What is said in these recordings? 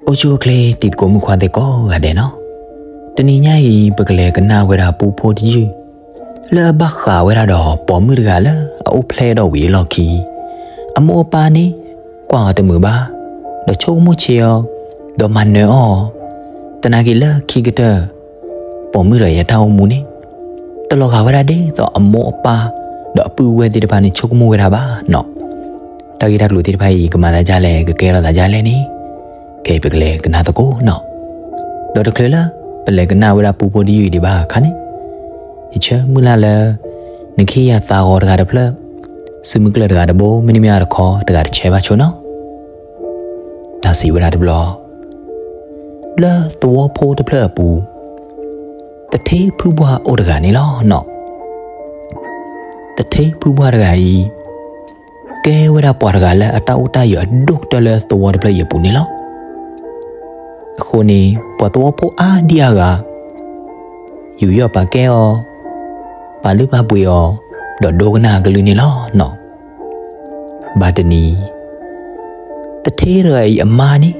အိၣ်ဆူၣ်အိၣ်ချ့တံၤသကိးမုၣ်ခွါသ့ၣ်ကိးဂၤဒဲးနီၤ, တနံၤညါအံၤ ပကလဲၤကနၣ်ဝဲဒၣ်ပူဖိတယုၢ် လၢအဘၣ်ဃးဝဲဒၣ်ဒီးပိာ်မုၣ်တဂၤလၢအအိၣ်ဖျဲၣ်ဒီးဝံၤအလီၢ်ခံ, အမိၢ်အပၢ်န့ၣ် ကွၢ်အီၤတမုာ်ဘၣ်, ဒီးဆိကမိၣ်ဆံးအီၤ, ဒီးမၤနၢၤအီၤ, သနာ်က့လၢခံကတၢၢ် ပိာ်မုၣ်တဂၤအံၤအတၢ်အိၣ်မူန့ၣ် တလီၤဂာ်ဝဲဒၣ်ဒ်သိးအမိၢ်အပၢ် ဒီးအပုၢ်ဝဲၢ်သ့ၣ်တဖၣ်န့ၣ် ဆိကမိၣ်ဝဲဒၣ်ဘၣ်နီၤ. တၢ်ဂ့ၢ်တၢ်ကျိၤသ့ၣ်တဖၣ်အံၤ ကမၤသးဒ်လဲၣ် ကကဲထီၣ်သးဒ်လဲၣ်န့ၣ် ခဲအံၤပကလဲၤကနၣ်သကိးနီၤ. ဒီးတချုးလၢ ပလဲၤကနၣ်ဝဲဒၣ်ပူဖိတယုၢ်အံၤဒံးဘၣ်အခါန့ၣ်, ယဆၢမုၢ်လၢ်လၢ နကဟ့ၣ်ယၤသးဂီၤတဂၤတဖျၢၣ်, စုမုၢ်ကျၢၢ်တဂၤတဘိ မ့တမ့ၢ်တခီ တဂၤတဆဲဘၣ်ဆိနီၤ. တၢ်စံးဝဲဒၣ်တဘျီ လၢသဝီဖိတဖျၢၣ်အပူၤ သထ့ဖုပှၢ်အိၣ်တဂၤန့ၣ်လီၤနီၤ. သထ့ဖုပှၢ်တဂၤအံၤ ကဲဝဲဒၣ်ပှၤတဂၤလၢအတၢ်အိၣ်တၢ်ယၢၤအဒိၣ်ကတၢၢ်လၢသဝီတဖျၢၣ်အံၤအပူၤန့ၣ်လီၤ. အဃိန့ၣ် ပှၤသဝီဖိအါဒံအါဂၤ ယူးယီၣ်ပာ်ကဲအီၤ, ပာ်လုၢ်ပာ်ပှ့ၤအီၤ, ဒီးဒိကနၣ်အကလုၢ်န့ၣ်လီၤနီၤ. ဘၣ်တနံၤ သထ့တဂၤအံၤအမါန့ၣ်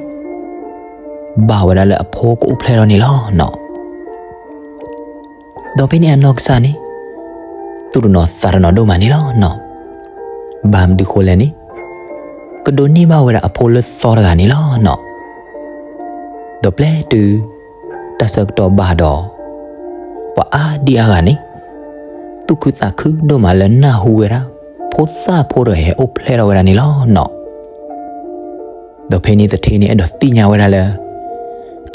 ဘၣ်ဝဲဒၣ်လၢအဖိကအိၣ်ဖျဲၣ်ထီၣ်န့ၣ်လီၤနီၤ. ဒီးဖဲန့ၣ်အနီၢ်ကစၢ်န့ၣ် သူၣ်တနီၤသးတနီၤဒိၣ်မးန့ၣ်လီၤနီၤ. ဘၣ်မနုၤဃိလဲၣ်န့ၣ် ကဒိးန့ၢ်ဘၣ်ဝဲဒၣ်အဖိလၢသီတဂၤန့ၣ်လီၤနီၤ. ဒီးပျဲတုၤ တၢ်ဆၢကတီၢ်ဘၣ်ဒီး ပှၤအါဒံအါဂၤန့ၣ် သူၣ်ခုသးခုဒိၣ်မးလၢနၢ်ဟူဝဲဒၣ် ဖိသၣ်ဖိတဂၤအံၤဟဲအိၣ်ဖျဲၣ်ထီၣ်ဝဲဒၣ်န့ၣ်လီၤနီၤ. ဒီးဖဲန့ၣ်သထ့န့ၣ် အဲၣ်ဒိးသ့ၣ်ညါဝဲဒၣ်လၢ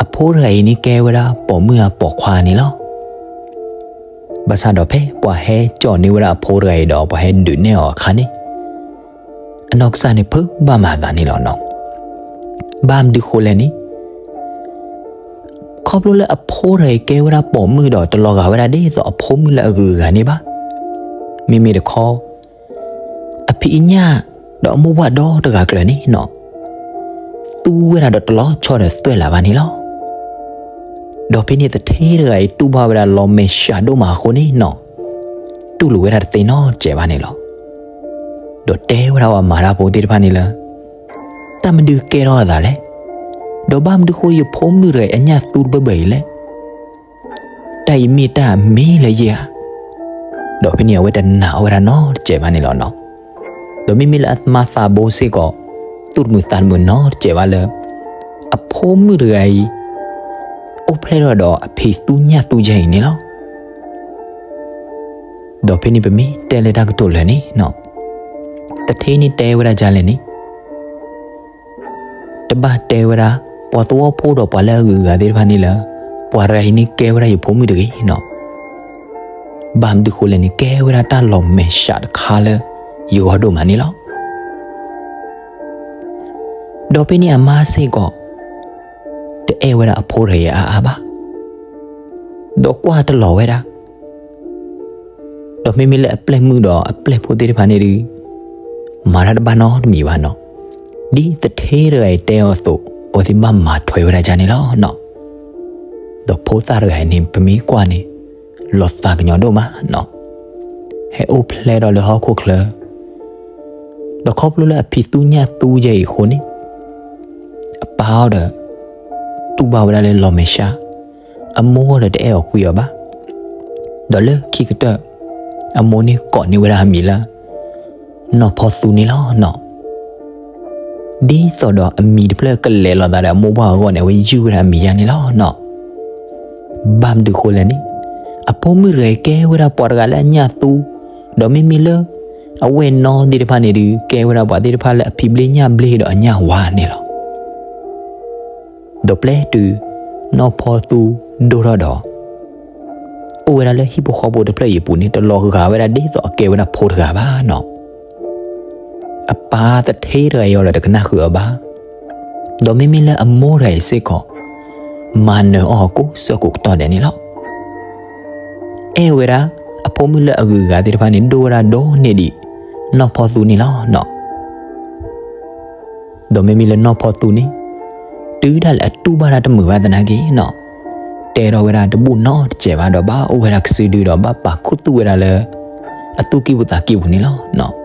အဖိတဂၤအံၤန့ၣ်ကဲဝဲဒၣ်ပိာ်မုၣ်အပိာ်ခွါန့ၣ်လီၤ. ဘၣ်ဆၣ်ဒီးဖဲပှၤဟဲကၠီၣ်န့ၢ်ဝဲဒၣ်အဖိတဂၤအံၤဒီး ပှၤဟဲဒုးနဲၣ်အီၤအခါန့ၣ် အနီၢ်ကစၢ်န့ၣ်ဖုးဘၣ်မၤအသးန့ၣ်လီၤနီၤ. ဘၣ်မနုၤဃိလဲၣ်န့ၣ် ခီဖျိလၢအဖိတဂၤအံၤကဲဝဲဒၣ်ပိာ်မုၣ်ဒီး တလီၤဂာ်ဝဲဒၣ်ဒ်သိးအဖိမုၣ်လၢအဂုၤအဂၤန့ၣ်ဘၣ်. မ့မ့ၢ်တခီ အဖံးအညၣ် ဒီးအမိၢ်ပှၢ်ဒီတဂၤကျၢၤန့ၣ်နီၤ သူဝဲဒၣ်ဒီးတလီၤဆီဒီးသွဲၣ်လၢ်ဘၣ်န့ၣ်လီၤ. ဒီးဖဲန့ၣ်သထ့တဂၤအံၤ တူၢ်ဘၣ်ဝဲဒၣ်လီၤမဲာ်ဆှးဒိၣ်မးအဃိန့ၣ်နီၤ တူၢ်လိာ်ဝဲဒၣ်တသ့နီတစဲးဘၣ်န့ၣ်လီၤ. ဒီးတဲဝဲဒၣ်ပှၤမၤတၢ်ဖိသ့ၣ်တဖၣ်န့ၣ်လၢ တၢ်မနုၤကဲထီၣ်အသးလဲၣ်, ဒီးဘၣ်မနုၤဃိယဖိမုၣ်တဂၤအံၤအညၣ်သူတဘၢဘၢအံၤလဲၣ်. တၢ်အံၤမ့ၢ်တၢ်အမံၤလၢယဲဧါ. ဒီးဖဲန့ၣ်အဝဲတနာ်အီၤဝဲဒၣ်နီတစဲးဘၣ်န့ၣ်လီၤနီၤ. ဒီးမ့မ့ၢ်လၢအမါသးဘိစ့ၢ်ကီး သူၣ်တမုာ်သးတမုာ်နီတစဲးဘၣ်လၢ အဖိမုၣ်တဂၤအံၤ အိၣ်ဖျဲၣ်ထီၣ်ဒီးအဖံးသူညၣ်သူယဲအံၤန့ၣ်လီၤ. ဒီးဖဲန့ၣ်ပမ့ၢ်တဲလၢတၢ်ကတိၤလၢာ်န့ၣ်နီၤ, သထ့န့ၣ်တဲဝဲဒၣ်ဒ်လဲၣ်န့ၣ် တဘၣ်တဲဝဲဒၣ် ပှၤသဝီဖိဒီးပှၤလၢအဂုၤအဂၤသ့ၣ်တဖၣ်န့ၣ်လၢ ပှၤတဂၤအံၤန့ၣ်ကဲဝဲဒၣ်ယဖိမုၣ်တဂ့ၤနီၤ. ဘၣ်မနုၤဃိလဲၣ်န့ၣ် ကဲဝဲဒၣ်တၢ်လီၤမဲာ်ဆှးတခါလၢ ယဂီၢ်ဒိၣ်မးန့ၣ်လီၤ. ဒီးဖဲန့ၣ်အမါစ့ၢ်ကီး တအဲၣ်ဝဲဒၣ်အဖိတဂၤအံၤအါအါဘၣ်. ဒီးကွၢ်တလီၤဝဲဒၣ် ဒီးမ့မ့ၢ်လၢအပျဲၢ်မုၣ်ဒီးအပျဲၢ်ဖိသ့ၣ်တဖၣ်န့ၣ်ဒီး မၤတၢ်တဘၣ်နီတမံၤဘၣ်နီၤ. ဒ်သထ့တဂၤအံၤတဲအီၤအသိး အဝဲသ့ၣ်ဘၣ်မၤထွဲဝဲဒၣ်ဒ်န့ၣ်လီၤနီၤ. ဒီးဖိသၣ်တဂၤအံၤန့ၣ် ပမ့ၢ်ကွၢ်န့ၣ် လီၤသးကညီၤဒိၣ်မးနီၤ. ဟဲအိၣ်ဖျဲၣ်ထီၣ်လၢဟီၣ်ခိၣ်ချၢ ဒီးခီဖျိလၢအဖံးသူညၣ်သူယဲအံၤအဃိန့ၣ် အပၢ်အီၤဒီး တူၢ်ဘၣ်ဝဲဒၣ်လၢလီၤမဲာ်ဆှး, အမိၢ်အီၤဒီးတအဲၣ်အီၤကွံအီၤဘၣ်. ဒီးလၢခံကတၢၢ် အမိၢ်န့ၣ်ကိးန့ၢ်ဝဲဒၣ်အမံၤလၢ နီၢ်ဖီသူန့ၣ်လီၤနီၤ. ဒ်သိးဒီးအမံၤတဖျၢၣ်ကလဲၤလိာ်သးဒီးအမိၢ်ပှၢ်အဂီၢ်န့ၣ် အဝဲယုၢ်ဝဲဒၣ်အမံၤယါန့ၣ်လီၤနီၤ. ဘၣ်မနုၤဃိလဲၣ်န့ၣ် အဖိမုၣ်တဂၤအံၤကဲဝဲဒၣ်ပှၤတဂၤလၢအညၣ်သူ, ဒီးမ့မ့ၢ်လၢ အဝဲၢ်နီသ့ၣ်တဖၣ်န့ၣ်ဒီး ကဲဝဲဒၣ်ပှၤသ့ၣ်တဖၣ်လၢအဖံးဘျ့ညၣ်ဘျ့ဒီးအညၣ်ဝါန့ၣ်လီၤ. ဒီးပျဲတုၤ နီၢ်ဖီသူဒိၣ်ထီၣ်ဒီး အိၣ်ဝဲဒၣ်လၢဟံၣ်ဖိဃီဖိတဖျၢၣ်အံၤအပူၤန့ၣ် တလီၤဂာ်ဝဲဒၣ်ဒ်သိးအကဲဝဲဒၣ်ဖိတဂၤဘၣ်နီၤ. အပၢ်သထ့တဂၤအံၤအီၤဒီးတကနၣ်ဃုာ်အီၤဘၣ်. ဒီးမ့မ့ၢ်လၢအမိၢ်တဂၤအံၤစ့ၢ်ကီး မၤနၢၤအီၤကိးဆၢကိးကတီၢ်ဒဲးန့ၣ်လီၤ. အဲၣ်ဝဲဒၣ် အဖိမုၣ်လၢအဂုၤအဂၤသ့ၣ်တဖၣ်န့ၣ် ဒိၣ်ဝဲဒၣ်ဒိၣ်န့ၢ်ဒံး နီၢ်ဖီသူန့ၣ်လီၤနီၤ. ဒီးမ့မ့ၢ်လၢနီၢ်ဖီသူန့ၣ် တုၤဒၣ်လဲာ်အတူၢ်ဘၣ်တၢ်တမုာ်ဘၣ်သနာ်က့နီၤ, တဲထီၣ်ဝဲဒၣ်တဘူၣ်နီတစဲးဘၣ် ဒီးဘၣ်အိၣ်ဝဲဒၣ်ကစုဒုဒီးဘၣ်ပာ်ခူသူၣ်ဝဲဒၣ်လၢ အသူၣ်ကံၢ်ပူၤသးကံၢ်ပူၤန့ၣ်လီၤနီၤ.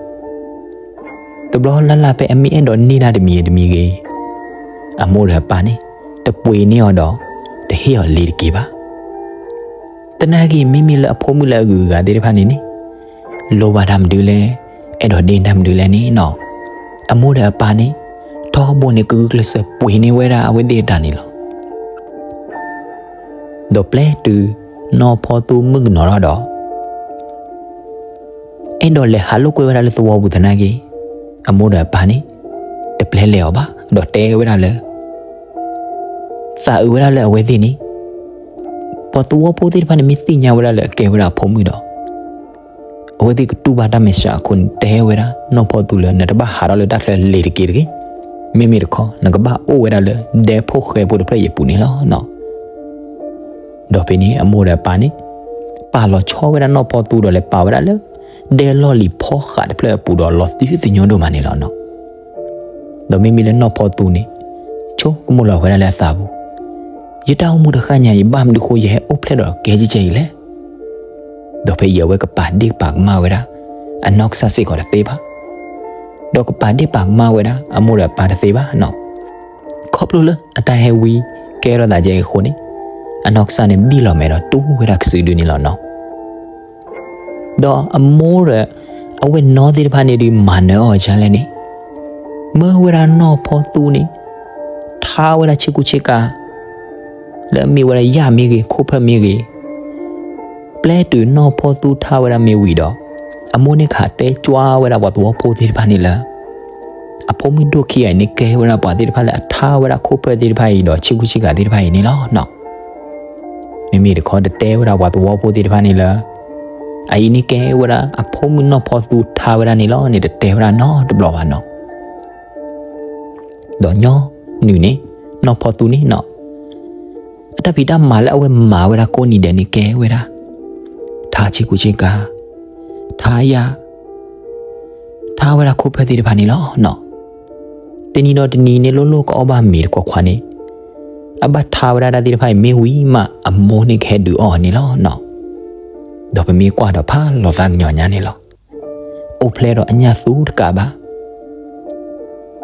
တဘျီလၢ်လၢ်ဖဲအမ့ၢ်အဲၣ်ဒိးန့ၢ်တၢ်တမံၤတမံၤဂ့ၤ, အမိၢ်ဒီးအပၢ်န့ၣ် တပှ့ၤန့ၢ်အီၤဒီး တဟ့ၣ်အီၤလ့ၤတက့ၢ်ဘၣ်. သနာ်က့ မ့မ့ၢ်လၢအဖိမုၣ်လၢအဂုၤအဂၤသ့ၣ်တဖၣ်န့ၣ်န့ၣ် လိၣ်ဘၣ်တၢ်မနုၤလဲၣ်, အဲၣ်ဒိးဒ့တၢ်မနုၤလဲၣ်န့ၣ်နီၤ, အမိၢ်ဒီးအပၢ်န့ၣ် ထီဘိန့ၣ် ကဂုာ်ကျဲးစၢးပှ့ၤန့ၢ်ဝဲဒၣ်အဝဲသ့ၣ်အတၢ်န့ၣ်လီၤ. ဒီးပျဲတုၤ နီၢ်ဖီသူမုၣ်ကနီၤထီၣ်ဒီး အဲၣ်ဒိးလဲၤဟးလိာ်ကွဲဝဲဒၣ်လၢသဝီပူၤသနာ်က့ အမိၢ်ဒီးအပၢ်န့ၣ် တပျဲလဲၤအီၤဘၣ်, ဒီးတဲဝဲဒၣ်လၢ သးအုးဝဲဒၣ်လၢအဝဲသ့ၣ်န့ၣ် ပှၤသဝီဖိသ့ၣ်တဖၣ်န့ၣ် မ့ၢ်သ့ၣ်ညါဝဲဒၣ်လၢအကဲဝဲဒၣ်အဖိမုၣ်ဒီး အဝဲသ့ၣ်ကတူၢ်ဘၣ်တၢ်မဲာ်ဆှးအဃိန့ၣ် တဲဝဲဒၣ်နီၢ်ဖီသူလၢ နတဘၣ်ဟးထီၣ်လၢတၢ်ချၢလ့ၤတက့ၢ်တဂ့ၤ, မ့မ့ၢ်တခီ နကဘၣ်အိၣ်ဝဲဒၣ်လၢဒဲဖိၣ်ဃဲဖိတဖျၢၣ်အံၤအပူၤန့ၣ်လီၤနီၤ. ဒီးဖဲန့ၣ် အမိၢ်ဒီးအပၢ်န့ၣ် ပာ်လီၤဆီဝဲဒၣ်နီၢ်ဖီသူဒီး လဲၤပာ်ဝဲဒၣ်လၢ ဒဲလီၢ်လံၤဖီဃးတဖျၢၣ်အပူၤဒီး လီၤသယုၢ်သညိဒိၣ်မးန့ၣ်လီၤနီၤ. ဒီးမ့မ့ၢ်လၢနီၢ်ဖီသူန့ၣ် ဆိကမိၣ်လီၤဝဲဒၣ်လၢအသးပူၤ, ယတၢ်အိၣ်မူတဃၣ်ညါအံၤ ဘၣ်မနုၤဃိယဟဲအိၣ်ဖျဲၣ်ဒီးကဲကဲအံၤလဲၣ်. ဒီးဖဲအံၤအဝဲကပာ်ဒ့ၣ်ပာ်ကမၣ်ဝဲဒၣ် အနီၢ်ကစၢ်စ့ၢ်ကီးတသ့ဘၣ်. ဒီးကပာ်ဒ့ၣ်ပာ်ကမၣ်ဝဲဒၣ် အမိၢ်ဒီးအပၢ်တသ့ဘၣ်နီၤ. ခီဖျိလၢအတၢ်ဟဲဝံကဲထီၣ်သးကဲအံၤအဃိန့ၣ် အနီၢ်ကစၢ်န့ၣ် ဘံၣ်လီၤမဲာ်ဒီးတူၢ်ဝဲဒၣ်ကစုဒုန့ၣ်လီၤနီၤ. ဒီးအမိၢ်ဒီး အဝဲၢ်နီၢ်သ့ၣ်တဖၣ်န့ၣ်ဒုး မၤနၢၤအီၤဒ်လဲၣ်န့ၣ်, မၢဝဲဒၣ်နီၢ်ဖီသူန့ၣ် ထါဝဲဒၣ်ဆ့ကူဆ့ကၤ လၢအမ့ၢ်ဝဲဒၣ်ယၣ်မ့ၢ်ဂ့ၤ ခိၣ်ဖၢၣ်မ့ၢ်ဂ့ၤ, ပျဲတုၤနီၢ်ဖီသူထါဝဲဒၣ်မ့ၢ်ဝံၤဒီး အမိၢ်န့ၣ်ကဟးတဲကွၢ်ဝဲဒၣ်ပှၤသဝီဖိသ့ၣ်တဖၣ်န့ၣ်လၢ အဖိမုၣ်ဒိၣ်ခံဂၤအံၤန့ၣ် ကဲဝဲဒၣ်ပှၤသ့ၣ်တဖၣ်လၢအထါဝဲဒၣ်ခိၣ်ဖၢၣ်သ့ၣ်တဖၣ်အံၤဒီးဆ့ကူဆ့ကၤသ့ၣ်တဖၣ်အံၤန့ၣ်လီၤနီၤ. မ့မ့ၢ်တခီတတဲဝဲဒၣ်ပှၤသဝီဖိသ့ၣ်တဖၣ်န့ၣ်လၢ အအံၤန့ၣ်ကဲဝဲဒၣ်အဖိမုၣ်နီၢ်ဖီသူထါဝဲဒၣ်န့ၣ်လီၤန့ၣ် တတဲဝဲဒၣ်နီတဘျီဘၣ်နီၤ. ဒီးညီနုၢ်န့ၣ် နီၢ်ဖီသူန့ၣ်နီၤ အတၢ်ဖံးတၢ်မၤလၢအဝဲမၤဝဲဒၣ်ကိးနံၤဒဲးန့ၣ်ကဲဝဲဒၣ် ထါဆ့ကူဆ့ကၤ, ထါယၣ်, ထါဝဲဒၣ်ခိၣ်ဖၢၣ်သ့ၣ်တဖၣ်န့ၣ်လီၤနီၤ. တနံၤဒီးတနံၤန့ၣ် လိၣ်လိၣ်ကအီၣ်ဘၣ်မ့ၤတခွးခွးန့ၣ် အဘၣ်ထါဝဲဒၣ်တၢ်သ့ၣ်တဖၣ်အံၤမ့ၢ်ဝံၤမး အမိၢ်န့ၣ်ကဟဲဒုးအီၣ်အီၤန့ၣ်လီၤနီၤ. ဒီးပမ့ၢ်ကွၢ်ဒီးဖးလီၤသးကညီၤညါန့ၣ်လီၤ. အိၣ်ဖျဲၣ်ဒီးအညၣ်သူတကးဘၣ်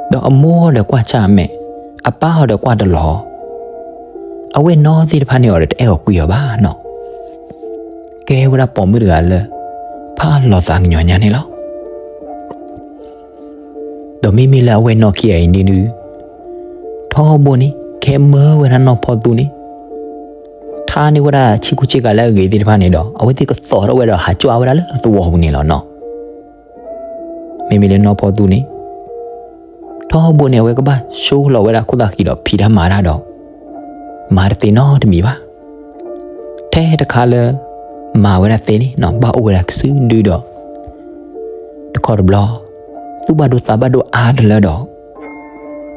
ဒီးအမိၢ်ဒီးကွၢ်ဆၣ်အမဲာ်, အပၢ်အီၤဒီးကွၢ်တလီၤ, အဝဲၢ်နီၢ်သ့ၣ်တဖၣ်န့ၣ်အီၤဒီးတအဲၣ်အီၤကွံအီၤဘၣ်နီၤ. ကဲဝဲဒၣ်ပိာ်မုၣ်တဂၤလၢ ဖးလီၤသးကညီၤညါန့ၣ်လီၤ. ဒီးမ့မ့ၢ်လၢအဝဲၢ်နီၢ်ခံဂၤအံၤန့ၣ်ဒုး ထီဘိန့ၣ် ကဟဲမၢဝဲဒၣ်နီၢ်ဖီသူန့ၣ် ထါန့ၢ်ဝဲဒၣ်ဆ့ကူဆ့ကၤလၢအဂ့ၤသ့ၣ်တဖၣ်န့ၣ်ဒီး အဝဲသ့ၣ်ကသိးထီၣ်ဝဲဒီးဟးကွၢ်ဝဲဒၣ်လၢသဝီပူၤန့ၣ်လီၤနီၤ. မ့မ့ၢ်လၢနီၢ်ဖီသူန့ၣ် ထီဘိန့ၣ် အဝဲကဘၣ်ဆိလီၤဝဲဒၣ်ခိၣ်သၣ်ဃံဒီးဖံးတၢ်မၤတၢ်ဒီး မၤတသ့နီတမံၤဘၣ်. ထဲတခါလၢ မၤဝဲဒၣ်သ့န့ၣ်နီၤ ဘၣ်အိၣ်ဝဲဒၣ်ကစုဒုဒီး တခီတဘျီ သူၣ်ဘၣ်ဒိသးဘၣ်ဒိအါတလၢဒီး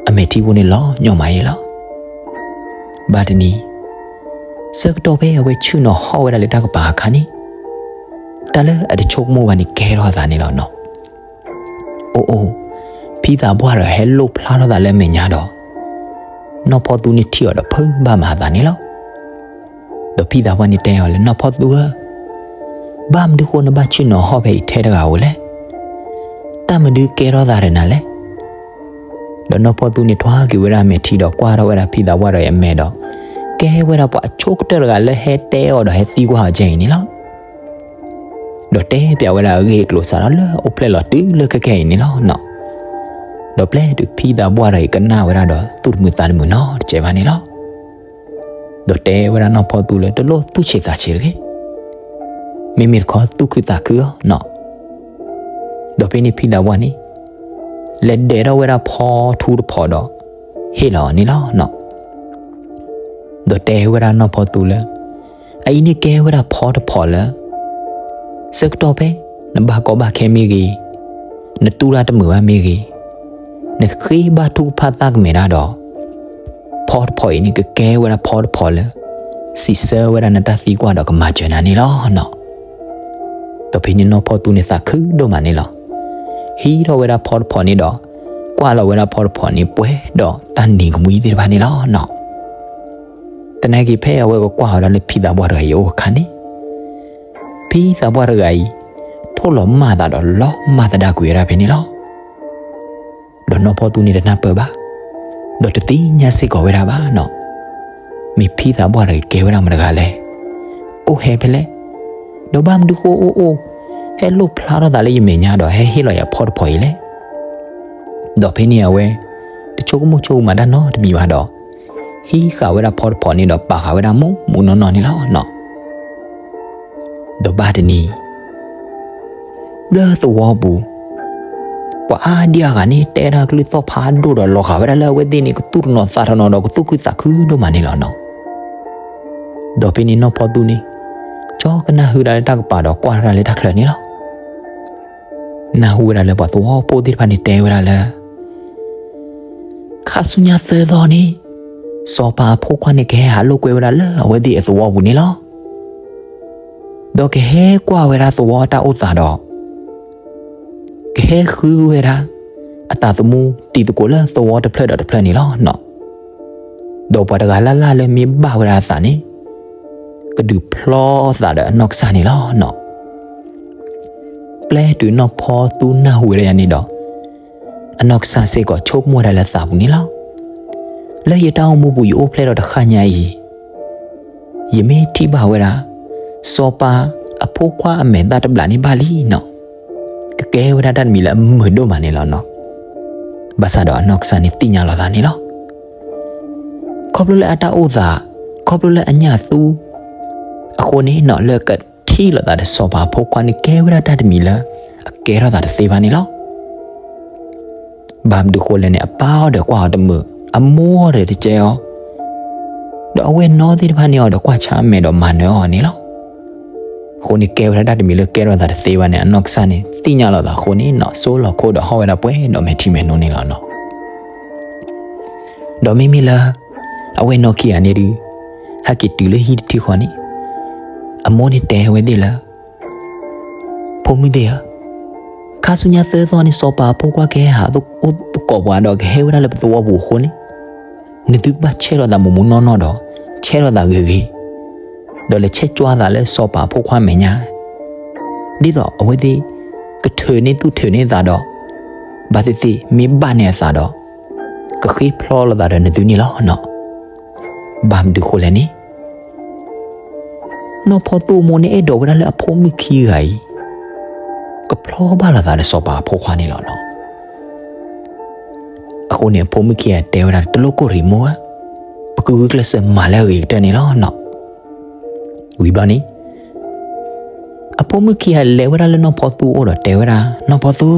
အမဲာ်ထံဖိန့ၣ်လီၤညီမးအံၤလီၤ. ဘၣ်တနံၤ ဆၢကတီၢ်ဖဲအဝဲဆ့ၣ်နီၤဟီၣ်ဝဲဒၣ်လၢတၢ်ကပၤအခါန့ၣ် တၢ်လၢအတဆိကမိၣ်ဘၣ်န့ၣ်ကဲထီၣ်အသးန့ၣ်လီၤနီၤ. အိၣ်အိၣ် ဖံသးပှၢ်တဂၤဟဲလိၣ်ဖျါထီၣ်သးလၢအမဲာ်ညါဒီး နီၢ်ဖီသူန့ၣ်ထံၣ်အီၤဒီးဖုးဘၣ်မၤအသးန့ၣ်လီၤ. ဒီးဖံသးပှၢ်န့ၣ်တဲအီၤလၢ နီၢ်ဖီသူဧၢ, ဘၣ်မနုၤဃိနဘၣ်ဆ့ၣ်နီၤဟီၣ်ဖဲအံၤထဲတဂၤဧိၤလဲၣ်. တၢ်မနုၤကဲထီၣ်သးဒီးနၤလဲၣ်. ဒီးနီၢ်ဖီသူန့ၣ်ထွါက့ၤဝဲဒၣ်အမဲာ်ထံဒီးကွၢ်ထီၣ်ဝဲဒၣ်ဖံသးပှၢ်တဂၤအံၤအမဲာ်ဒီး ကဲဝဲဒၣ်ပှၤအဆိကတၢၢ်တဂၤလၢဟဲတဲအီၤဒီးဟဲသံကွၢ်အီၤကဲအံၤန့ၣ်လီၤ. ဒီးတဲပျးဝဲဒၣ်အဂ့ၢ်အကျိၤစးထီၣ်လၢအိၣ်ဖျဲၣ်လီၤတုၤလၢခဲခဲအံၤန့ၣ်လီၤနီၤ. ဒီးပျဲတုၤဖံသးပှၢ်တဂၤအံၤကနၣ်ဝဲဒၣ်ဒီးသူၣ်တမုာ်သးတမုာ်နီတစဲးဘၣ်န့ၣ်လီၤ. ဒီးတဲဝဲဒၣ်နီၢ်ဖီသူလၢတလိၣ်သူၣ်ဆံးသးဆံးတဂ့ၤ. မ့မ့ၢ်တခီသူၣ်ခုသးခုအီၤနီၤ. ဒီးဖဲန့ၣ်ဖံသးပှၢ်န့ၣ် လဲၤဒဲးထီၣ်ဝဲဒၣ်ဖီထူတဖီဒီး ဟ့ၣ်လီၤအီၤန့ၣ်လီၤနီၤ. ဒီးတဲဝဲဒၣ်နီၢ်ဖီသူလၢ အအံၤန့ၣ်ကဲဝဲဒၣ်ဖီတဖီလၢ ဆၢကတီၢ်ဖဲ နဘၣ်ကီဘၣ်ခဲမ့ၢ်ဂ့ၤ, နတူၢ်တၢ်တမုာ်ဘၣ်မ့ၢ်ဂ့ၤ, နဃ့ဘါထုကဖၣ်သၣ်ကမဲာ်တၢ်ဒီး ဖီတဖီအံၤန့ၣ် ကကဲဝဲဒၣ်ဖီတဖီလၢ စံးဆၢဝဲဒၣ်နတၢ်သံကွၢ်ဒီးကမၤစၢၤနၤန့ၣ်လီၤနီၤ. ဒီးဖဲန့ၣ်နီၢ်ဖီသူန့ၣ်သးခုဒိၣ်မးန့ၣ်လီၤ. ဟံးထီၣ်ဝဲဒၣ်ဖီတဖီန့ၣ်ဒီး ကွၢ်လီၤဝဲဒၣ်ဖီတဖီန့ၣ်ပှဲၤဒီးတၢ်နံၤကမှံသ့ၣ်တဖၣ်န့ၣ်လီၤနီၤ. သနာ်က့ဖဲအဝဲကကွၢ်အီၤဒၣ်လၢဖံသးပှၢ်တဂၤအံၤအအိၣ်အခါန့ၣ် ဖံသးပှၢ်တဂၤအံၤ ထိၣ်လီၤမၢ်သးဒီးလီၤမၢ်သဒါကွံာ်ဝဲဒၣ်ဖဲန့ၣ်လီၤ. ဒီးနီၢ်ဖီသူန့ၣ်တနၢ်ပၢၢ်ဘၣ်, ဒီးတသ့ၣ်ညါစ့ၢ်ကီးဝဲဒၣ်ဘၣ်နီၤ. မ့ၢ်ဖံသးပှၢ်တဂၤကဲဝဲဒၣ်မတၤတဂၤလဲၣ်. အိၣ်ဟဲဖဲလဲၣ်. ဒီးဘၣ်မနုၤဃိအိၣ်အိၣ် ဟဲလိၣ်ဖျါထီၣ်သးလၢယမဲာ်ညါဒီးဟဲဟ့ၣ်လီၤယၤဖီတဖီအံၤလဲၣ်. ဒီးဖဲန့ၣ်အဝဲ တဆိကမိၣ်ဆိကမးတၢ်နီတမံၤဘၣ်ဒီး ဟံးဃာ်ဝဲဒၣ်ဖီတဖီန့ၣ်ဒီးပာ်ဃာ်ဝဲဒၣ်မူးမူးနီၢ်နီၢ်န့ၣ်လီၤနီၤ. ဒီးဘၣ်တနံၤ လၢသဝီပူၤ ပှၤအါဒံအါဂၤန့ၣ် တဲတၢ်ကလုၢ်သီၣ်ဖးဒိၣ်ဒီးလီၤဂာ်ဝဲဒၣ်လၢအဝဲသ့ၣ်န့ၣ် ကသူၣ်တနီၤသးတနီၤဒီးကသူၣ်ခုသးခုဒိၣ်မးန့ၣ်လီၤနီၤ. ဒီးဖဲန့ၣ်နီၢ်ဖီသူန့ၣ် ကၠီကနၢ်ဟူဒၣ်လၢတၢ်ကပၤဒီးကွၢ်ထီၣ်ဒၣ်လၢတၢ်ချၢန့ၣ်လီၤ. နၢ်ဟူဝဲဒၣ်လၢပှၤသဝီဖိသ့ၣ်တဖၣ်န့ၣ်တဲဝဲဒၣ်လၢ ခါဆူညါသၢသီန့ၣ် စီၤပၤအဖိခွါန့ၣ်ကဟဲဟးလိာ်ကွဲဝဲဒၣ်လၢအဝဲသ့ၣ်အသဝီပူၤန့ၣ်လီၤ. ဒီးကဟဲကွၢ်ဝဲဒၣ်သဝီအတၢ်အိၣ်သးဒီး ကဟဲဃုဝဲဒၣ် အသးသမူတံၤသကိးလၢသဝီတဖျၢၣ်ဒီးတဖျၢၣ်န့ၣ်လီၤနီၤ. ဒီးပှၤတဂၤလၢ်လၢ်လၢမ့ၢ်ဘၣ်ဝဲဒၣ်အသးန့ၣ် ကဒုးဖျီအသးဒီးအနီၢ်ကစၢ်န့ၣ်လီၤနီၤ. ပျဲတုၤနီၢ်ဖီသူနၢ်ဟူဝဲဒၣ်ယၤန့ၣ်ဒီး အနီၢ်ကစၢ်စ့ၢ်ကီးဆိကမိၣ်ဝဲဒၣ်လၢသးပူၤန့ၣ်လီၤ. လၢယတၢ်အိၣ်မူပူၤယအိၣ်ဖျဲၣ်ထီၣ်တဃၣ်ညါအံၤ ယမ့ၢ်ထံၣ်ဘၣ်ဝဲဒၣ် စီၤပၤအဖိခွါအမဲာ်သၣ်တဘျီန့ၣ်ဘၣ်လံနီၤ. ကကဲဝဲဒၣ်တၢ်တမံၤလၢအမုာ်ဒိၣ်မးန့ၣ်လီၤနီၤ. ဘၣ်ဆၣ်ဒီးအနီၢ်ကစၢ်န့ၣ်သ့ၣ်ညါလီၤသးန့ၣ်လီၤ. ခီဖျိလၢအတၢ်အိၣ်သး ခီဖျိလၢအညၣ်သူ အဃိန့ၣ်နီၤ လၢကထံၣ်လိာ်သးဒီးစီၤပၤအဖိခွါန့ၣ် ကဲဝဲဒၣ်တၢ်တမံၤလၢ အကဲထီၣ်သးတသ့ဘၣ်န့ၣ်လီၤ. ဘၣ်မနုၤဃိလဲၣ်န့ၣ် အပၢ်အီၤဒီးကွၢ်အီၤတမုာ်, အမိၢ်အီၤဒီးတကဲအီၤ, ဒီးအဝဲၢ်နီသ့ၣ်တဖၣ်န့ၣ်အီၤဒီးကွၢ်ဆါအမဲာ်ဒီးမၤနၢၤအီၤန့ၣ်လီၤ. အဃိန့ၣ် ကဲဝဲဒၣ်တၢ်တမံၤလၢကဲထီၣ်သးတသ့ဘၣ်န့ၣ် အနီၢ်ကစၢ်န့ၣ် သ့ၣ်ညါလီၤသးအဃိန့ၣ်နီၤ ဆိလီၤခိဒီးဟီၣ်ဝဲဒၣ်ပှဲၤဒီးမဲာ်ထံမဲာ်နိန့ၣ်လီၤနီၤ. ဒီးမ့မ့ၢ်လၢ အဝဲၢ်နီခံဂၤန့ၣ်ဒုး ဟဲက့ၤတုၤလၢဟံၣ်တထံၣ်ဃီန့ၣ် အမိၢ်န့ၣ်တဲဝဲသ့ၣ်လၢ ဖိမုၣ်သ့ၣ်ဧၢ, ခါဆူညါသၢသီန့ၣ် စီၤပၤအဖိခွါကဟဲဟးအိၣ်သကိးပှၤဒီးကဟဲဝဲဒၣ်လၢပသဝီပူၤအဃိန့ၣ်, နသုကဘၣ်ဆဲးထီၣ်သးမူးမူးနီၢ်နီၢ်ဒီး ဆဲးထီၣ်သးဂ့ၤဂ့ၤ, ဒီးလဲၤဆဲးကွၢ်သးလၢစီၤပၤအဖိခွါအမဲာ်ညါ, ဒ်သိးအဝဲသ့ၣ် ကထုးန့ၢ်သူၣ်ထုးန့ၢ်သးဒီး ဘၣ်သ့ၣ်သ့ၣ်မ့ၢ်ဘၣ်န့ၢ်အသးဒီး ကဃ့ဖျီလိာ်သးဒီးနသုန့ၣ်လီၤနီၤ. ဘၣ်မနုၤဃိလဲၣ်န့ၣ် နီၢ်ဖီသူအမိၢ်န့ၣ်အဲၣ်ဒိးဝဲဒၣ်လၢအဖိမုၣ်ခံဂၤအံၤ ကဖျီဘၣ်လိာ်သးဒီးစီၤပၤအဖိခွါန့ၣ်လီၤနီၤ. အဃိန့ၣ် အဖိမုၣ်ခံဂၤတဲဝဲဒၣ် တလိၣ်ကိၢ်ရံမိၢ်ဧၢ, ပကဂုာ်ကျဲးစၢးမၤလၢအဂ့ၤကတၢၢ်န့ၣ်လီၤနီၤ. ဝံၤဘျီန့ၣ် အဖိမုၣ်ခံဂၤလဲၤဝဲဒၣ်လၢနီၢ်ဖီသူအအိၣ်ဒီးတဲဝဲဒၣ် နီၢ်ဖီသူ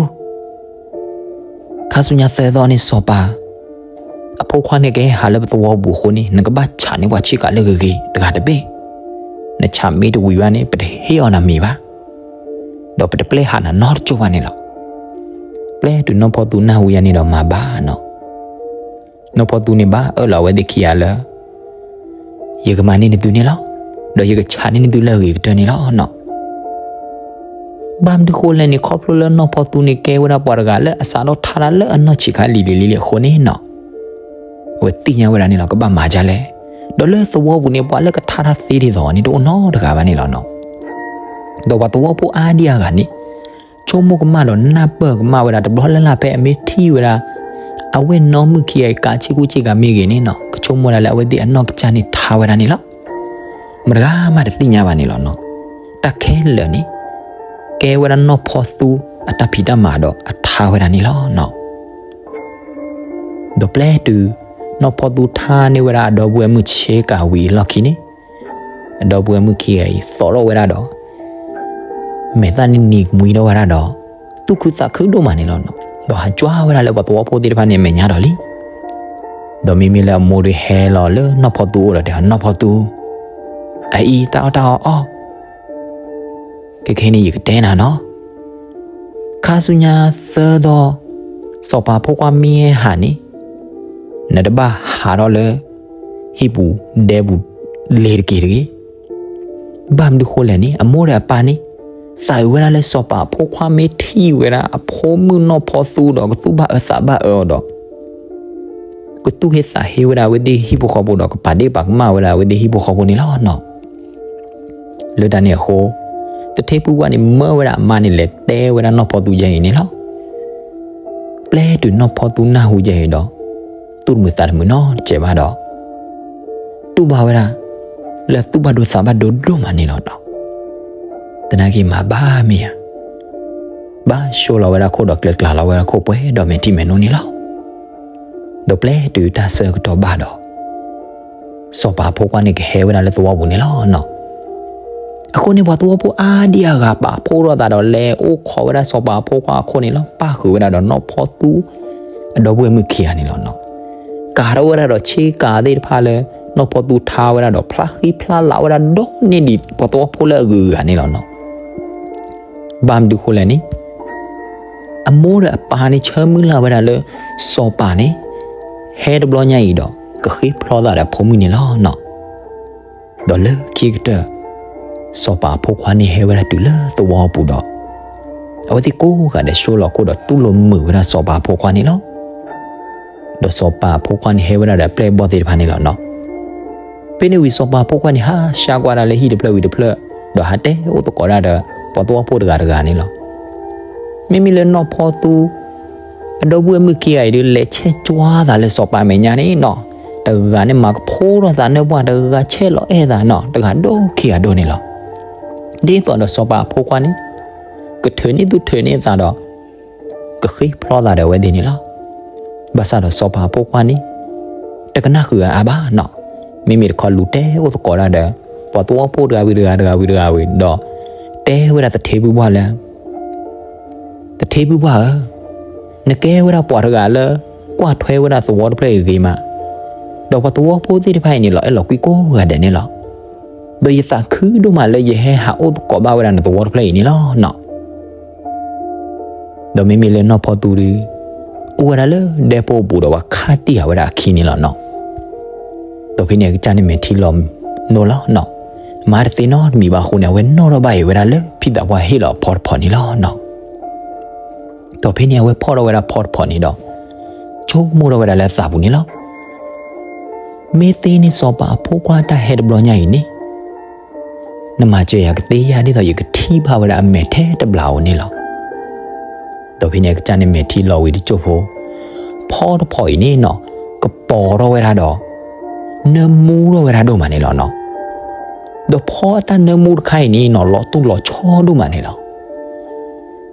ခါဆူညါသၢသီန့ၣ် စီၤပၤအဖိခွါန့ၣ်ကဟဲဟးလၢပသဝီပူၤအဃိန့ၣ် နကဘၣ်ဆးန့ၢ်ပှၤဆ့ကၤလၢဂ့ၤဂ့ၤတဂၤတဘ့ၣ်, နဆးမ့ၢ်တဝံၤဘၣ်န့ၣ် ပတဟ့ၣ်အီၤနၤမ့ၤဘၣ်, ဒီးပတပျဲဟးနၤနီတကၠိၢ်ဘၣ်န့ၣ်လီၤ. ပျဲတုၤနီၢ်ဖီသူနၢ်ဟူယၤန့ၣ်ဒီးမၤဘၣ်နီၤ. နီၢ်ဖီသူန့ၣ်ဘၣ်အၢၣ်လီၤအဝဲသ့ၣ်ခံဂၤလၢ ယကမၤန့ၢ်နသုန့ၣ်လီၤ, ဒီးယကဆးန့ၢ်နသုလၢအဂ့ၤကတၢၢ်န့ၣ်လီၤနီၤ. ဘၣ်မနုၤဃိလဲၣ်န့ၣ် ခီဖျိလၢနီၢ်ဖီသူန့ၣ်ကဲဝဲဒၣ်ပှၤတဂၤလၢအစးထီၣ်ထါတၢ်လၢအနီၢ်ဆံးခါလံၤလံၤလံၤလံၤအဃိန့ၣ်နီၤ, အဝဲသ့ၣ်ညါဝဲဒၣ်န့ၣ်လီၤ ကဘၣ်မၤဒ်လဲၣ်, ဒီးလၢသဝီပူၤန့ၣ် ပှၤလၢကထါတၢ်သ့ဒ်သိးန့ၣ် တအိၣ်နီတဂၤဘၣ်န့ၣ်လီၤနီၤ. ဒီးပှၤသဝီဖိအါဒံအါဂၤန့ၣ် ဆိကမိၣ်ကမၣ်ဒီးနၢ်ပၢၢ်ကမၣ်ဝဲဒၣ် တဘျီလၢ်လၢ်ဖဲအမ့ၢ်ထံၣ်ဝဲဒၣ် အဝဲၢ်နီမုၣ်ခံဂၤအံၤ ကးဆ့ကူဆ့ကၤမ့ၢ်ဂ့ၤန့ၣ်နီၤ ကဆိကမိၣ်ဒၣ်လၢအဝဲသ့ၣ်အနီၢ်ကစၢ်န့ၣ်ထါဝဲဒၣ်န့ၣ်လီၤ. မတဂၤမးတသ့ၣ်ညါဘၣ်န့ၣ်လီၤနီၤ. တၢ်ခဲလၢာ်န့ၣ် ကဲဝဲဒၣ်နီၢ်ဖီသူအတၢ်ဖံးတၢ်မၤဒီးအထါဝဲဒၣ်န့ၣ်လီၤနီၤ. ဒီးပျဲတုၤ နီၢ်ဖီသူထါန့ၢ်ဝဲဒၣ် အဒီပုၢ်ဝဲၢ်မုၣ်ဆ့ကၤဝံၤအလီၢ်ခံန့ၣ် အဒီပုၢ်ဝဲၢ်မုၣ်ခံဂၤအံၤ သီၣ်ထီၣ်ဝဲဒၣ်ဒီး မဲာ်သၣ်န့ၣ်နံၤကမှံထီၣ်ဝဲဒၣ်ဒီး သူၣ်ခုသးခုဒိၣ်မးန့ၣ်လီၤနီၤ. ဒီးဟးကွၢ်ဝဲဒၣ်လၢပှၤသဝီဖိသ့ၣ်တဖၣ်န့ၣ်အမဲာ်ညါဒီးလံ. ဒီးမ့မ့ၢ်လၢအမိၢ်ဒုးဟဲလီၤလၢနီၢ်ဖီသူအအိၣ်ဒီးတဲ နီၢ်ဖီသူ အအံၤတၢ်အီၣ်တၢ်အီအီၣ် ခဲခဲန့ၣ် ယကတဲနၤနီၤ, ခါဆူညါသၢသီ စီၤပၤဖိခွါမ့ၢ်ဟဲဟးန့ၣ် နတဘၣ်ဟးထီၣ်လၢ ဟံၣ်ပူၤဒဲပူၤလ့ၤတက့ၢ်တဂ့ၤ. ဘၣ်မနုၤဃိလဲၣ်န့ၣ် အမိၢ်ဒီးအပၢ်န့ၣ် သးအုးဝဲဒၣ်လၢစီၤပၤအဖိခွါမ့ၢ်ထံၣ်ဝဲဒၣ်အဖိမုၣ်နီၢ်ဖီသူဒီး ကသူၣ်ဘၣ်အၢသးဘၣ်အၢအီၤဒီး ကသူၣ်ဟ့သးဟ့ဝဲဒၣ်အဝဲသ့ၣ်ဟံၣ်ဖိဃီဖိဒီး ကပာ်ဒ့ၣ်ပာ်ကမၣ်ဝဲဒၣ်အဝဲသ့ၣ်ဟံၣ်ဖိဃီဖိန့ၣ်လီၤနီၤ. လၢတၢ်န့ၣ်အဃိ သထ့ဖုဝါန့ၣ် မၢဝဲဒၣ်အမါန့ၣ် လဲၤတဲဝဲဒၣ်နီၢ်ဖီသူယဲအံၤန့ၣ်လီၤ. ပျဲတုၤနီၢ်ဖီသူနၢ်ဟူယဲအံၤဒီး သူၣ်တမုာ်သးတမုာ်နီတစဲးဘၣ်ဒီး တူၢ်ဘၣ်ဝဲဒၣ် လၢသူၣ်ဘၣ်ဒိသးဘၣ်ဒိဒိၣ်မးန့ၣ်လီၤနီၤ. သနာ်က့မၤဘၣ်မ့ၢ်ဧါ, ဘၣ်ဆိလီၤဝဲဒၣ်ခိၣ်ဒီးကျဲၤကျါလီၤဝဲဒၣ်ခိၣ်ပှဲၤဒီးမဲာ်ထံမဲာ်နိန့ၣ်လီၤ. ဒီးပျဲတုၤတၢ်ဆၢကတီၢ်ဘၣ်ဒီး စီၤပၤအဖိခွါန့ၣ်ကဟဲဝဲဒၣ်လၢသဝီပူၤန့ၣ်လီၤနီၤ. အဃိန့ၣ် ပှၤသဝီဖိအါဒံအါဂၤပာ်ဖှိၣ်ထီၣ်သးဒီးလဲၤအိၣ်ခိးဝဲဒၣ်စီၤပၤအဖိခွါအခိၣ်န့ၣ်လီၤ. ပၣ်ဃုာ်ဝဲဒၣ်ဒီးနီၢ်ဖီသူ အဒီပုၢ်ဝဲၢ်မုၣ်ခံဂၤန့ၣ်လီၤနီၤ. ကၤထီၣ်ဝဲဒၣ်ဒီးဆ့ကၤသ့ၣ်တဖၣ်လၢ နီၢ်ဖီသူထါဝဲဒၣ်ဒီးဖျါဃံဖျါလၤဝဲဒၣ်ဒီးန့ၢ်ဒံးပှၤသဝီဖိလၢအဂုၤအဂၤန့ၣ်လီၤနီၤ. ဘၣ်မနုၤဃိလဲၣ်န့ၣ် အမိၢ်ဒီးအပၢ်န့ၣ် ဆၢမုၢ်လၢ်ဝဲဒၣ်လၢ စီၤပၤန့ၣ် ဟဲတဘျီညါအံၤဒီး ကဃ့ဖျီသးဒီးအဖိမုၣ်န့ၣ်လီၤနီၤ. ဒီးလၢခံကတၢၢ် စီၤပၤအဖိခွါန့ၣ်ဟဲဝဲဒၣ်တုၤလၢသဝီပူၤဒီး အဝဲသ့ၣ်ကိးဂၤဒဲးဆိလီၤခိၣ်ဒီးတူၢ်လိာ်မုာ်ဝဲဒၣ်စီၤပၤအဖိခွါန့ၣ်လီၤ. ဒီးစီၤပၤအဖိခွါန့ၣ်ဟဲဝဲဒၣ်ဒီးအပျဲၢ်အဘီၣ်သ့ၣ်တဖၣ်န့ၣ်လီၤနီၤ. ဖဲန့ၣ်ဝံၤစီၤပၤအဖိခွါန့ၣ် ဟးဆှါကွၢ်ဒၣ်လၢဟံၣ်တဖျၢၣ်ဝံၤတဖျၢၣ် ဒီးဟးတဲအိၣ်သကိးဒၣ်ဒီး ပှၤသဝီဖိတဂၤတဂၤန့ၣ်လီၤ. မ့မ့ၢ်လၢနီၢ်ဖီသူ အဒီပုၢ်ဝဲၢ်မုၣ်ခံဂၤအံၤဒုး လဲၤဆဲးကွၢ်သးလၢစီၤပၤအမဲာ်ညါန့ၣ်နီၤ, တဂၤန့ၣ်မၤကဖိထီၣ်သးနၢပှၢ်, တဂၤဆဲးလီၤအဲၣ်သးနီၤ, တဂၤဒိၣ်ခံဂၤဒိၣ်န့ၣ်လီၤ. ဒ်သိးဒီးစီၤပၤအဖိခွါန့ၣ် ကထုးန့ၢ်သူၣ်ထုးန့ၢ်သးဒီး ကဃ့ဖျီသးဒီးအဝဲသ့ၣ်န့ၣ်လီၤ. ဘၣ်ဆၣ်ဒီးစီၤပၤအဖိခွါန့ၣ် တကနၣ်ဃုာ်အါဘၣ်နီၤ. မ့မ့ၢ်တခီလူၤတဲအိၣ်သကိးဒၣ်ဒီး ပှၤသဝီဖိတဂၤဝံၤတဂၤ တဂၤဝံၤတဂၤဝံၤဒီး တဲဝဲဒၣ်သထ့ဖုပှၢ်လၢ သထ့ဖုပှၢ်ဧၢ, နကဲဝဲဒၣ်ပှၤတဂၤလၢ ကွၢ်ထွဲဝဲဒၣ်သဝီတဖျၢၣ်အံၤဂ့ၤမး, ဒီးပှၤသဝီဖိသ့ၣ်တဖၣ်အံၤန့ၣ် လီၤအဲၣ်လီၤကွံကိးဂၤဒဲးန့ၣ်လီၤ. ဒီးယသးခုဒိၣ်မးလၢယဟဲဟးအိၣ်သကိးဘၣ်ဝဲဒၣ်နသဝီတဖျၢၣ်အံၤန့ၣ်လီၤနီၤ. ဒီးမ့မ့ၢ်လၢနီၢ်ဖီသူဒီး အိၣ်ဝဲဒၣ်လၢဒဲဖိအပူၤဒီးပှၤခးတံၢ်ဃာ်ဝဲဒၣ်အခံန့ၣ်လီၤနီၤ. ဒီးဖဲန့ၣ်အကစၢ်န့ၣ်မဲာ်ထံလီၤနိလီၤနီၤ. မၤတသ့နီတမံၤဘၣ်အဃိန့ၣ် အဝဲနီၣ်ထီၣ်ဘၣ်အံၤဝဲဒၣ်လၢဖံသးပှၢ်ဟ့ၣ်လီၤအဖီတဖီန့ၣ်လီၤနီၤ. ဒီးဖဲန့ၣ်အဝဲဖီၣ်ထီၣ်ဝဲဒၣ်ဖီတဖီန့ၣ်ဒီး ဆိကမိၣ်ထီၣ်ဝဲဒၣ်လၢသးပူၤန့ၣ်လီၤ. မ့ၢ်သ့န့ၣ်စီၤပၤအဖိခွါတၢ်ဟဲတဘျီညါအံၤန့ၣ် နမၤစၢၤယၤကသ့ဧါ ဒ်သိးယကထံၣ်ဘၣ်ဝဲဒၣ်အမဲာ်ထဲတဘျီဧိၤန့ၣ်လီၤ. ဒီးဖဲန့ၣ်အကစၢ်န့ၣ်မဲာ်ထံလီၤဝံၤတစိၢ်ဖိ, ဖီတဖီအံၤန့ၣ်နီၤ ကပီၤထီၣ်ဝဲဒၣ်ဒီး နၢမူထီၣ်ဝဲဒၣ်ဒိၣ်မးန့ၣ်လီၤနီၤ. ဒီးဖီအတၢ်နၢမူတခါအံၤန့ၣ်နီၤ လီၤတိၢ်လီၤဆီဒိၣ်မးန့ၣ်လီၤ.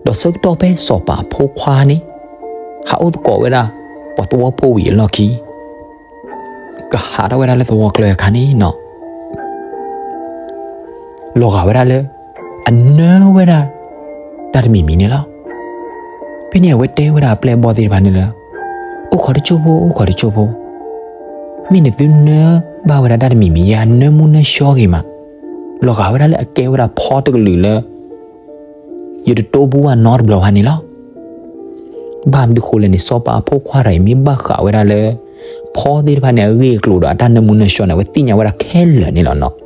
ဒီးဆၢကတီၢ်ဖဲစီၤပၤအဖိခွါန့ၣ် ဟးအိၣ်သကိးဝဲဒၣ် ပှၤသဝီဖိဝံၤအလီၢ်ခံ ကဟးထီၣ်ဝဲဒၣ်လၢသဝီကျါအခါန့ၣ်နီၤ လီၤဂာ်ဝဲဒၣ်လၢ အနၢဝဲဒၣ် တၢ်တမံၤမံၤန့ၣ်လီၤ. ဖဲန့ၣ်အဝဲတဲဝဲဒၣ်အပျဲၢ်အဘီၣ်သ့ၣ်တဖၣ်န့ၣ်လၢ အိၣ်ခိးတစိၢ်ဖိ အိၣ်ခိးတစိၢ်ဖိ, မ့ၢ်နသုနၢဘၣ်ဝဲဒၣ်တၢ်တမံၤမံၤယါ နၢမူနၢဆှီဂ့ၤမး, လီၤဂာ်ဝဲဒၣ်လၢအကဲဝဲဒၣ်ဖီတကလုာ်လၢ ယတတိပူဘၣ်နီတဘျီဘၣ်န့ၣ်လီၤ. ဘၣ်မနုၤဃိလဲၣ်န့ၣ် စီၤပၤအဖိခွါတဂၤအံၤ မ့ၢ်ဘၣ်ဃးဝဲဒၣ်လၢ ဖီသ့ၣ်တဖၣ်န့ၣ် အဂ့ၢ်အကျိၤဒီးအတၢ်နၢမူနၢဆှီန့ၣ် အဝဲသ့ၣ်ညါဝဲဒၣ်ခဲလၢာ်န့ၣ်လီၤနီၤ.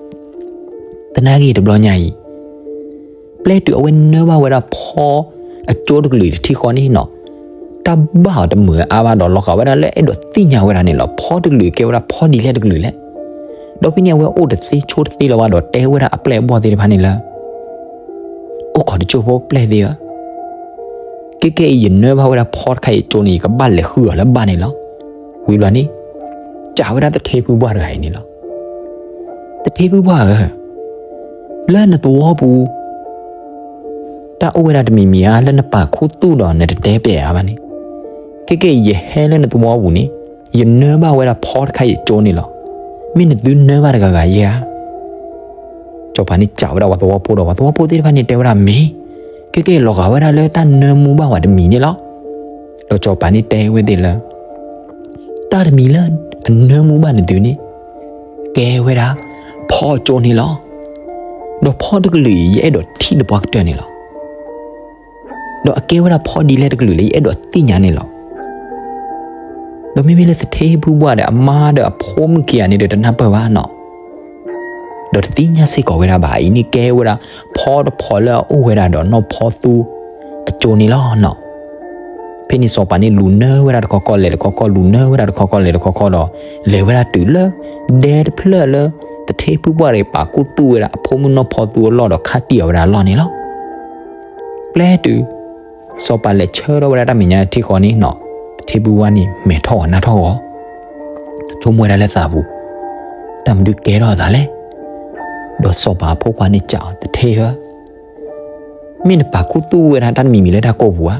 သနာ်က့တဘျီညါအံၤ ပျဲတုၤအဝဲနၢဘၣ်ဝဲဒၣ်ဖီအကၠိတကလုာ်တထံၣ်ဃီန့ၣ်နီၤ, တၢ်ဘၣ်အီၤတမုာ်အါဘၣ်ဒီး လီၤဂာ်ဝဲဒၣ်လၢအဲၣ်ဒိးသ့ၣ်ညါဝဲဒၣ်န့ၣ်လီၤ. ဖီတကလုာ်ကဲဝဲဒၣ်ဖီဒ်လဲၣ်တကလုာ်လဲၣ်. ဒီးဖဲန့ၣ်အဝဲအိၣ်တသ့ဆိတသ့လၢၤဘၣ်ဒီး တဲဝဲဒၣ်အပျဲၢ်အဘီၣ်သ့ၣ်တဖၣ်န့ၣ်လၢ အိၣ်ခိးတစိၢ်ဖိပျဲၢ်သ့ၣ်ဧၢ, ကဲကဲအံၤ ယနၢဘၣ်ဝဲဒၣ်ဖီတခါအံၤအကၠိန့ၣ် ယကဘၣ်လဲၤဃုအီၤလၢဘၣ်န့ၣ်လီၤ. ဝံၤဘျီန့ၣ် စံးဝဲဒၣ်သထ့ဖုပှၢ်တဂၤအံၤန့ၣ်လီၤ. သထ့ဖုပှၢ်ဧၢ, လၢနသဝီပူၤ တၢ်အိၣ်ဝဲဒၣ်တမံၤမံၤဧါ လၢနပာ်ခူသူၣ်ဒီးနတတဲပျဲအါဘၣ်န့ၣ်, ကဲကဲအံၤ ယဟဲလၢနသဝီပူၤန့ၣ် ယနၢဘၣ်ဝဲဒၣ်ဖီတခါအံၤအကၠိန့ၣ်လီၤ. မ့ၢ်နသုနၢဘၣ်တဂၤဂၤယဲဧါ. စီၤပၤန့ၣ်စံးဝဲဒၣ်ပှၤသဝီဖိဒီး ပှၤသဝီဖိသ့ၣ်တဖၣ်န့ၣ်တဲဝဲဒၣ်မ့ၢ်, ကဲကဲအံၤ လီၤဂာ်ဝဲဒၣ်လၢတၢ်နၢမူဘၣ်ဝဲတမံၤန့ၣ်လီၤ. ဒီးစီၤပၤန့ၣ်တဲဝဲသ့ၣ်လၢ တၢ်တမံၤလၢအနၢမူဘၣ်နသုန့ၣ် ကဲဝဲဒၣ်ဖီအကၠိန့ၣ်လီၤ. ဒီးဖီတကလုာ်အံၤ ယအဲၣ်ဒိးထံၣ်သပှၢ်ကတၢၢ်န့ၣ်လီၤ. ဒီးအကဲဝဲဒၣ်ဖီဒ်လဲၣ်တကလုာ်လၢယအဲၣ်ဒိးသ့ၣ်ညါန့ၣ်လီၤ. ဒီးမ့မ့ၢ်လၢသထ့ဖုပှၢ်ဒီးအမါဒီးအဖိမုၣ်ခံဂၤန့ၣ်ဒီး တနၢ်ပၢၢ်ဘၣ်နီၤ. ဒီးတသ့ၣ်ညါစ့ၢ်ကီးဝဲဒၣ်ဘၣ် အံၤန့ၣ်ကဲဝဲဒၣ် ဖီတဖီလၢအအိၣ်ဝဲဒၣ်ဒီးနီၢ်ဖီသူအကၠိန့ၣ်လီၤနီၤ. ဖဲန့ၣ်စီၤပၤန့ၣ်လူၤနၢဝဲဒၣ်တခီခီလဲၤတခီခီ လူၤနၢဝဲဒၣ်တခီခီလဲၤတခီခီဒီး လဲၤဝဲဒၣ်တုၤလၢ ဒဲတဖျၢၣ်လၢ သထ့ဖုပှၢ်တဂၤပာ်ခူသူၣ်ဝဲဒၣ်အဖိမုၣ်နီၢ်ဖီသူအလီၢ်ဒီး ခးတံၢ်အီၤဝဲဒၣ်အလီၢ်န့ၣ်လီၤ. ပျဲတုၤ စီၤပၤလဲၤဆၢထီၣ်ဝဲဒၣ်တၢ်မဲာ်ညါထံဃီန့ၣ်နီၤ, သထ့ဖုပှၢ်န့ၣ် မဲာ်ထီၣ်ဂီၤနါထီၣ်ဂီၤ ဆိကမိၣ်ဝဲဒၣ်လၢသးပူၤ, တ တၢ်မနုၤကဲထီၣ်အသးလဲၣ်. ဒီးစီၤပၤအဖိခွါန့ၣ်စံးအီၤ, သထ့ဧၢ, မ့ၢ်နပာ်ခူသူၣ်ဝဲဒၣ်တၢ်တမံၤမံၤလၢတၢ်ကိာ်ပူၤဧါ.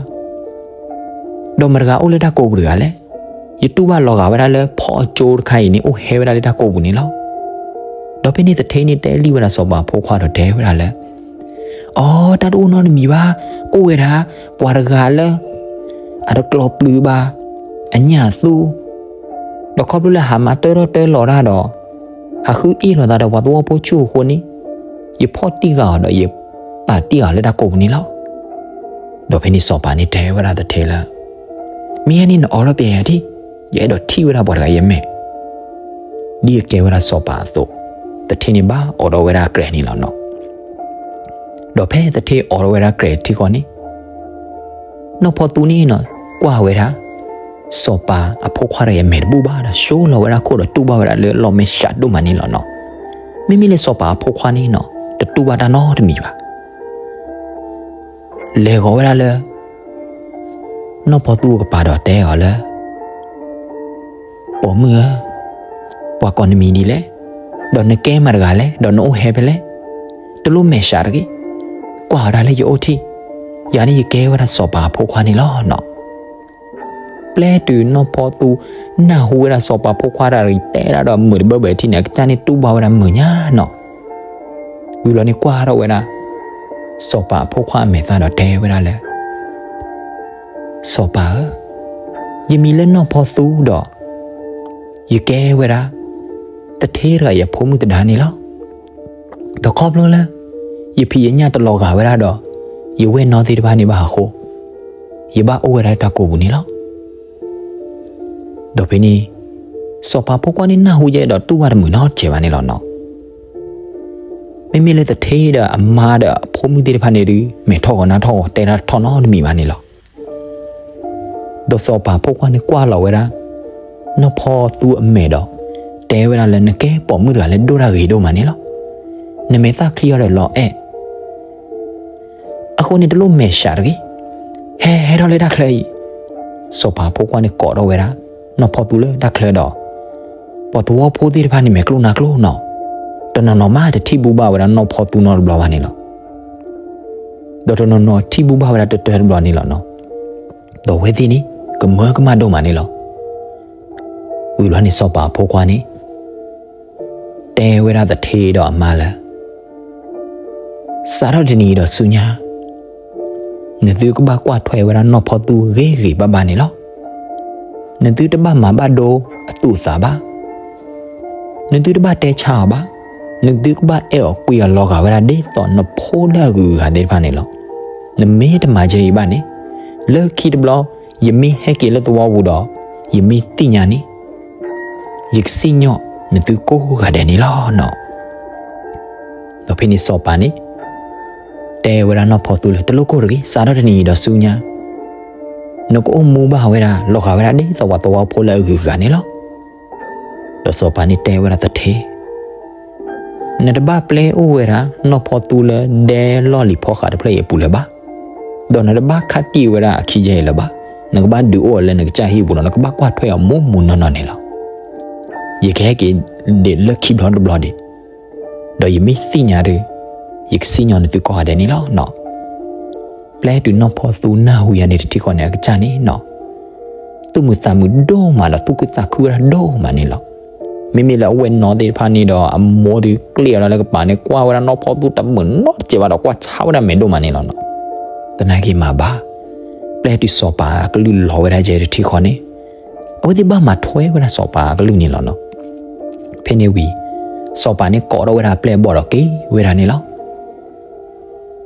ဒီးမတၤတဂၤအိၣ်လၢတၢ်ကိာ်ပူၤတဂၤလဲၣ်. ယတူၢ်ဘၣ်လီၤဂာ်ဝဲဒၣ်လၢဖီအကၠိတခါအံၤန့ၣ် အိၣ်ဟဲဝဲဒၣ်လၢတၢ်ကိာ်ပူၤန့ၣ်လီၤ. ဒီးဖဲန့ၣ်သထ့န့ၣ်တဲလံဝဲဒၣ်စီၤပၤအဖိခွါဒီးတဲဝဲဒၣ်လၢ အီ တၢ်တအိၣ်နီတမံၤဘၣ်, အိၣ်ဝဲဒၣ် ပှၤတဂၤလၢ အတကျီၤပျုၤဘၣ် အညၣ်အသူၣ်, ဒီးခီဖျိလၢဟးမၤတၢထီၣ်တၢလီၤတၢ်ဒီး ဟးဃုအ့ၣ်လိာ်သးဒီးပှၤသဝီဖိဆူၣ်အဃိန့ၣ်, ယဖီၣ်တံၢ်ဃာ်အီၤဒီးယပာ်တံၢ်အီၤလၢတၢ်ကိာ်ပူၤန့ၣ်လီၤ. ဒီးဖဲန့ၣ်စီၤပၤန့ၣ်တဲဝဲဒၣ်သထ့လၢ မ့ၢ်န့ၣ်နအိးထီၣ်ပယၤယၤထံၣ်, ယအဲၣ်ဒိးထံၣ်ဝဲဒၣ်ပှၤတဂၤအံၤအမဲာ်. ဒ်အကဲဝဲဒၣ်စီၤပၤအသိး, သထ့န့ၣ်ဘၣ်အိးထီၣ်ဝဲဒၣ်အကြဲးန့ၣ်လီၤနီၤ. ဒီးဖဲသထ့အိးထီၣ်ဝဲဒၣ်အကြဲးထံဃီန့ၣ်, နီၢ်ဖီသူန့ၣ်နီၤ ကွၢ်ဝဲဒၣ် စီၤပၤအဖိခွါတဂၤအံၤအမဲာ်တဘူၣ်ဘၣ်ဒီး ဆိလီၤဝဲဒၣ်ခိၣ်ဒီးတူၢ်ဘၣ်ဝဲဒၣ်လၢအလီၢ်မဲာ်ဆှးဒိၣ်မးန့ၣ်လီၤနီၤ. မ့မ့ၢ်လၢစီၤပၤအဖိခွါန့ၣ်နီၤ တတူၢ်ဘၣ်တၢ်နီတမံၤဘၣ်. လဲၤဃီၤဝဲဒၣ်လၢ နီၢ်ဖီသူအကပၤဒီးတဲအီၤလၢ ပိာ်မုၣ်ဧၢ, ပှၤကိးနမံၤဒ်လဲၣ်, ဒီးနကဲမတၤတဂၤလဲၣ်, ဒီးနအိၣ်ဟဲဖဲလဲၣ်. တလိၣ်မဲာ်ဆှးတဂ့ၤ. ကွၢ်ဝဲဒၣ်လၢယအိၣ်ထံၣ်, ယၤန့ၣ်ယကဲဝဲဒၣ်စီၤပၤအဖိခွါန့ၣ်လီၤနီၤ. ပျဲတုၤနီၢ်ဖီသူနၢ်ဟူဝဲဒၣ်စီၤပၤဖိခွါတဂၤအံၤတဲဒၣ်ဒီးမုာ်တဘၢဘၢထံန့ၣ် အကစၢ်န့ၣ်တူၢ်ဘၣ်ဝဲဒၣ်မုာ်ညါနီၤ. ဝံၤလီၤန့ၣ်ကွၢ်ထီၣ်ဝဲဒၣ် စီၤပၤအဖိခွါအမဲာ်သၣ်ဒီးတဲဝဲဒၣ်လၢ စီၤပၤဧၢ, ယမံၤလၢနီၢ်ဖီသူဒီး ယကဲဝဲဒၣ် သထ့တဂၤအံၤအဖိမုၣ်သဒါန့ၣ်လီၤ. ဒီးခီဖျိလၢ ယဖံးယညၣ်တလီၤဂာ်ဝဲဒၣ်ဒီး ယဝဲၢ်နီသ့ၣ်တဖၣ်န့ၣ်ဘၣ်အဃိ ယဘၣ်အိၣ်ဝဲဒၣ်လၢတၢ်ကိာ်ပူၤန့ၣ်လီၤ. ဒီးဖဲန့ၣ် စီၤပၤဖိခွါန့ၣ်နၢ်ဟူယဲဒီးတူၢ်ဘၣ်တမုာ်နီတစဲးဘၣ်န့ၣ်လီၤနီၤ. မ့မ့ၢ်လၢသထ့ဒီးအမါဒီးအဖိမုၣ်သ့ၣ်တဖၣ်န့ၣ်ဒုး မဲာ်ထီၣ်ဂီၤနါထီၣ်ဂီၤ တဲတၢ်တထီၣ်နီတမံၤဘၣ်န့ၣ်လီၤ. ဒီးစီၤပၤဖိခွါန့ၣ်ကွၢ်လီၤဝဲဒၣ် နီၢ်ဖီသူအမဲာ်ဒီး တဲဝဲဒၣ်လၢနကဲပိာ်မုၣ်တဂၤလၢဒိၣ်တၢ်ဂ့ၤဒိၣ်မးန့ၣ်လီၤ. နမဲာ်သၣ်ချံအီၤဒီးလီၤအဲၣ် အဃိန့ၣ်တလိၣ်မဲာ်ဆှးတဂ့ၤ. ဟဲ ဟဲထီၣ်လၢတၢ်ချၢအံၤ. စီၤပၤဖိခွါန့ၣ်ကိးထီၣ်ဝဲဒၣ် နီၢ်ဖီသူလၢတၢ်ချၢဒီး ပှၤသဝီဖိသ့ၣ်တဖၣ်န့ၣ်မဲာ်ကျိၣ်နါကျိၣ်နီၤ. တနီၤနီၤမးတထံၣ်ဘူၣ်ဘၣ်ဝဲဒၣ်နီၢ်ဖီသူနီတဘျီဘၣ်န့ၣ်လီၤ. ဒီးတနီၤနီၤထံၣ်ဘူၣ်ဘၣ်ဝဲဒၣ်တတၢတဘျီန့ၣ်လီၤနီၤ. ဒီးအဝဲသ့ၣ်န့ၣ် ကမၢကမၣ်ဒိၣ်မးန့ၣ်လီၤ. ဝံၤဘျီန့ၣ်စီၤပၤအဖိခွါန့ၣ် တဲဝဲဒၣ်သထ့ဒီးအမါလၢ စးထီၣ်တနံၤအံၤဒီးဆူညါ နသုကဘၣ်ကွၢ်ထွဲဝဲဒၣ်နီၢ်ဖီသူဂ့ၤဂ့ၤဘၣ်ဘၣ်န့ၣ်လီၤ. နသုတဘၣ်မၤဘၣ်ဒိအသူၣ်အသးဘၣ်. နသုတဘၣ်တဲဆါအီၤဘၣ်. နသုကဘၣ်အဲၣ်အီၤကွံအီၤလီၤဂာ်ဝဲဒၣ်ဒ်သိးနဖိလၢအဂုၤအဂၤသ့ၣ်တဖၣ်န့ၣ်လီၤ. နမ့ၢ်တမၤဒ်အံၤဘၣ်န့ၣ် လၢခံတဘျီ ယမ့ၢ်ဟဲက့ၤလၢသဝီပူၤဒီး ယမ့ၢ်သ့ၣ်ညါန့ၣ် ယကစံၣ်ညီၣ်နသုကိးဂၤဒဲးန့ၣ်လီၤနီၤ. ဒီးဖဲန့ၣ်စီၤပၤန့ၣ် တဲဝဲဒၣ်နီၢ်ဖီသူလၢ တလိၣ်ကိၢ်တဂ့ၤ, စးထီၣ်တနံၤအံၤဒီးဆူညါ နကအိၣ်မူဘၣ်ဝဲဒၣ်လီၤဂာ်ဝဲဒၣ်ဒ်သိးပှၤသဝီဖိလၢအဂုၤအဂၤန့ၣ်လီၤ. ဒီးစီၤပၤန့ၣ်တဲဝဲဒၣ်သထ့ နတဘၣ်ပျဲအိၣ်ဝဲဒၣ်နီၢ်ဖီသူလၢဒဲလီၢ်လံၤဖီဃးတဖျၢၣ်အံၤအပူၤလၢၤဘၣ်, ဒီးနတဘၣ်ခးတံၢ်ဝဲဒၣ်အခံယဲအံၤလၢၤဘၣ်, နကဘၣ်ဒုးအိၣ်အီၤလၢနကစၢ်ဟံၣ်ပူၤဒီး နကဘၣ်ကွၢ်ထွဲအီၤမိၢ်မိၢ်နီၢ်နီၢ်န့ၣ်လီၤ. ယကဟဲက့ၤဒံးလၢခံဘျီတဘျီဒံး, ဒီးယမ့ၢ်သ့ၣ်ညါဒီး ယကစံၣ်ညီၣ်နသုကိးဂၤဒဲးန့ၣ်လီၤနီၤ. ပျဲတုၤနီၢ်ဖီသူနၢ်ဟူယၤန့ၣ်တထံၣ်ဃီန့ၣ် အကစၢ်န့ၣ်နီၤ သူၣ်မုာ်သးမုာ်ဒိၣ်မးဒီးသူၣ်ခုသးခုဝဲဒၣ်ဒိၣ်မးန့ၣ်လီၤ. မ့မ့ၢ်လၢအဝဲၢ်နီသ့ၣ်တဖၣ်န့ၣ်ဒီး အမိၢ်ဒုးကျ့ၣ်အီၤဒၣ်လၢကပၤန့ၣ် ကွၢ်ဝဲဒၣ်နီၢ်ဖီသူတမုာ်နီတစဲးဘၣ်ဒီး ကွၢ်ဆါဝဲဒၣ်မဲာ်ဒိၣ်မးန့ၣ်လီၤနီၤ. သနာ်က့မၤဘၣ်, ပျဲတုၤစီၤပၤအကလုၢ်လီၤဝဲဒၣ်ယဲတထံၣ်ဃီန့ၣ် အဝဲသ့ၣ်ဘၣ်မၤထွဲဝဲဒၣ်စီၤပၤအကလုၢ်န့ၣ်လီၤနီၤ. ဖဲန့ၣ်ဝံၤ စီၤပၤန့ၣ်ကိးထီၣ်ဝဲဒၣ်ပျဲၢ်အဘီၣ်ဒီးက့ၤဝဲဒၣ်န့ၣ်လီၤ.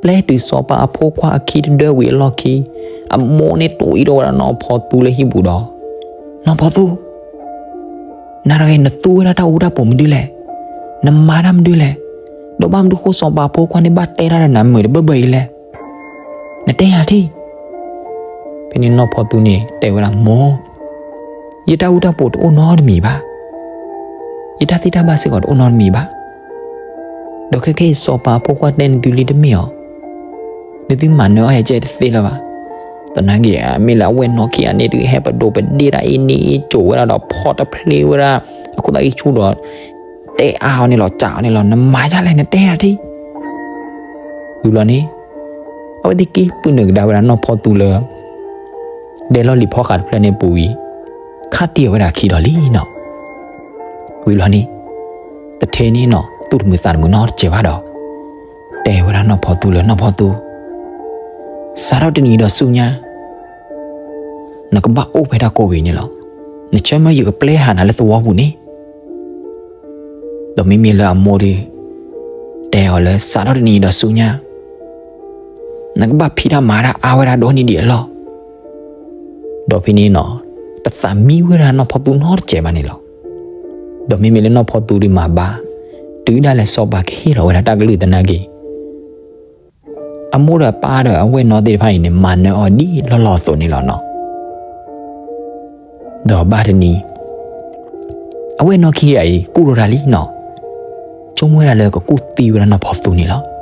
ပျဲတုၤစီၤပၤအဖိခွါအခံတဒၢဝံၤအလီၢ်ခံ, အမိၢ်န့ၣ်တိၢ်အံၤထီၣ်ဝဲဒၣ်နီၢ်ဖီသူလၢဟံၣ်ပူၤဒီး, နီၢ်ဖီသူ, နၤတဂၤအံၤ နသူဝဲဒၣ်တၢ်အူတၢ်ပီးမနုၤလဲၣ်, နမၤတၢ်မနုၤလဲၣ်, ဒီးဘၣ်မနုၤဃိစီၤပၤအဖိခွါန့ၣ်ဘၣ်တဲတၢ်ဒီးနၤမုာ်တဘၢဘၢအံၤလဲၣ်, နတဲယၤထံၣ်. ဖဲန့ၣ်နီၢ်ဖီသူန့ၣ်တဲဝဲဒၣ်မိၢ်, ယတၢ်အူတၢ်ပီးတအိၣ်နီတမံၤဘၣ်, ယတၢ်သ့တၢ်ဘၣ်စ့ၢ်ကီးတအိၣ်နီတမံၤဘၣ်. ဒီးခဲကနံၣ်အံၤစီၤပၤအဖိခွါတဲနသုလံတမ့ၢ်ဧါ. နသုမၤနၢၤအီၣ်ယၤကဲတသ့လၢၤဘၣ်. သနာ်က့ မ့ၢ်လၢအဝဲၢ်နီၢ်ခံဂၤန့ၣ်ဒုး ဟဲပဒိးပဒ့ၣ်တၢ်အ့ၣ်န့ၣ်အ့ၣ်ကိၤဝဲဒၣ်ဒီး ဖီၣ်တဖျ့ဝဲဒၣ် အခိၣ်သးအ့ၣ်ဆူၣ်ဒီး တဲအါအီၤန့ၣ်လီၤ, စံးအီၤန့ၣ်လီၤ, နမၤဒ်လဲၣ်, နတဲယၤထံ. ဝံၤဘျီန့ၣ် အဝဲသ့ၣ်က့ၤပုၢ်နုာ်ကဒါဝဲဒၣ်နီၢ်ဖီသူလၢ ဒဲလီၢ်လံၤဖီဃးတဖျၢၣ်န့ၣ်အပူၤဝံၤ ခးတံၢ်အီၤဝဲဒၣ်အခံဒီးလံနီၤ. ဝံၤဘျီန့ၣ် တထဲန့ၣ်နီၤ သူၣ်တမုာ်သးတမုာ်နီတစဲးဘၣ်ဒီး တဲဝဲဒၣ်နီၢ်ဖီသူလၢ နီၢ်ဖီသူ, စးထီၣ်တနံၤဒီးဆူညါ နကဘၣ်အိၣ်ဖဲတၢ်ကိးဂ့ၤန့ၣ်လီၤ. နဆၢမၢယကပျဲဟးနၤလၢသဝီပူၤန့ၣ်. ဒီးမ့မ့ၢ်လၢအမိၢ်ဒီး တဲအီၤလၢစးထီၣ်တနံၤဒီးဆူညါ နကဘၣ်ဖံးတၢ်မၤတၢ်အါဝဲဒၣ်ဒီနံၣ်ဒံးအလီၢ်. ဒီးဖဲန့ၣ်နီၤ တသးမံဝဲဒၣ်နီၢ်ဖီသူနီတစဲးဘၣ်န့ၣ်လီၤ. ဒီးမ့မ့ၢ်လၢနီၢ်ဖီသူဒုးမၤဘါ တုၤဒၣ်လဲာ်စီၤပၤကဟ့ၣ်လီၤဝဲဒၣ်တၢ်ကလုၢ်သနာ်က့ အမိၢ်ဒီးအပၢ်ဒီးအဝဲၢ်နီၢ်သ့ၣ်တဖၣ်အံၤန့ၣ် မၤနၢၤအီၤဒ်လီၢ်လီၢ်အသိးန့ၣ်လီၤနီၤ. ဒီးဘၣ်တနံၤ အဝဲၢ်နီၢ်ခံဂၤအံၤ ကူၣ်ထီၣ်တၢ်လံနီၤ, ဆိကမိၣ်ဝဲဒၣ်လၢကကူၣ်သံဝဲဒၣ်နီၢ်ဖီသူန့ၣ်လီၤ.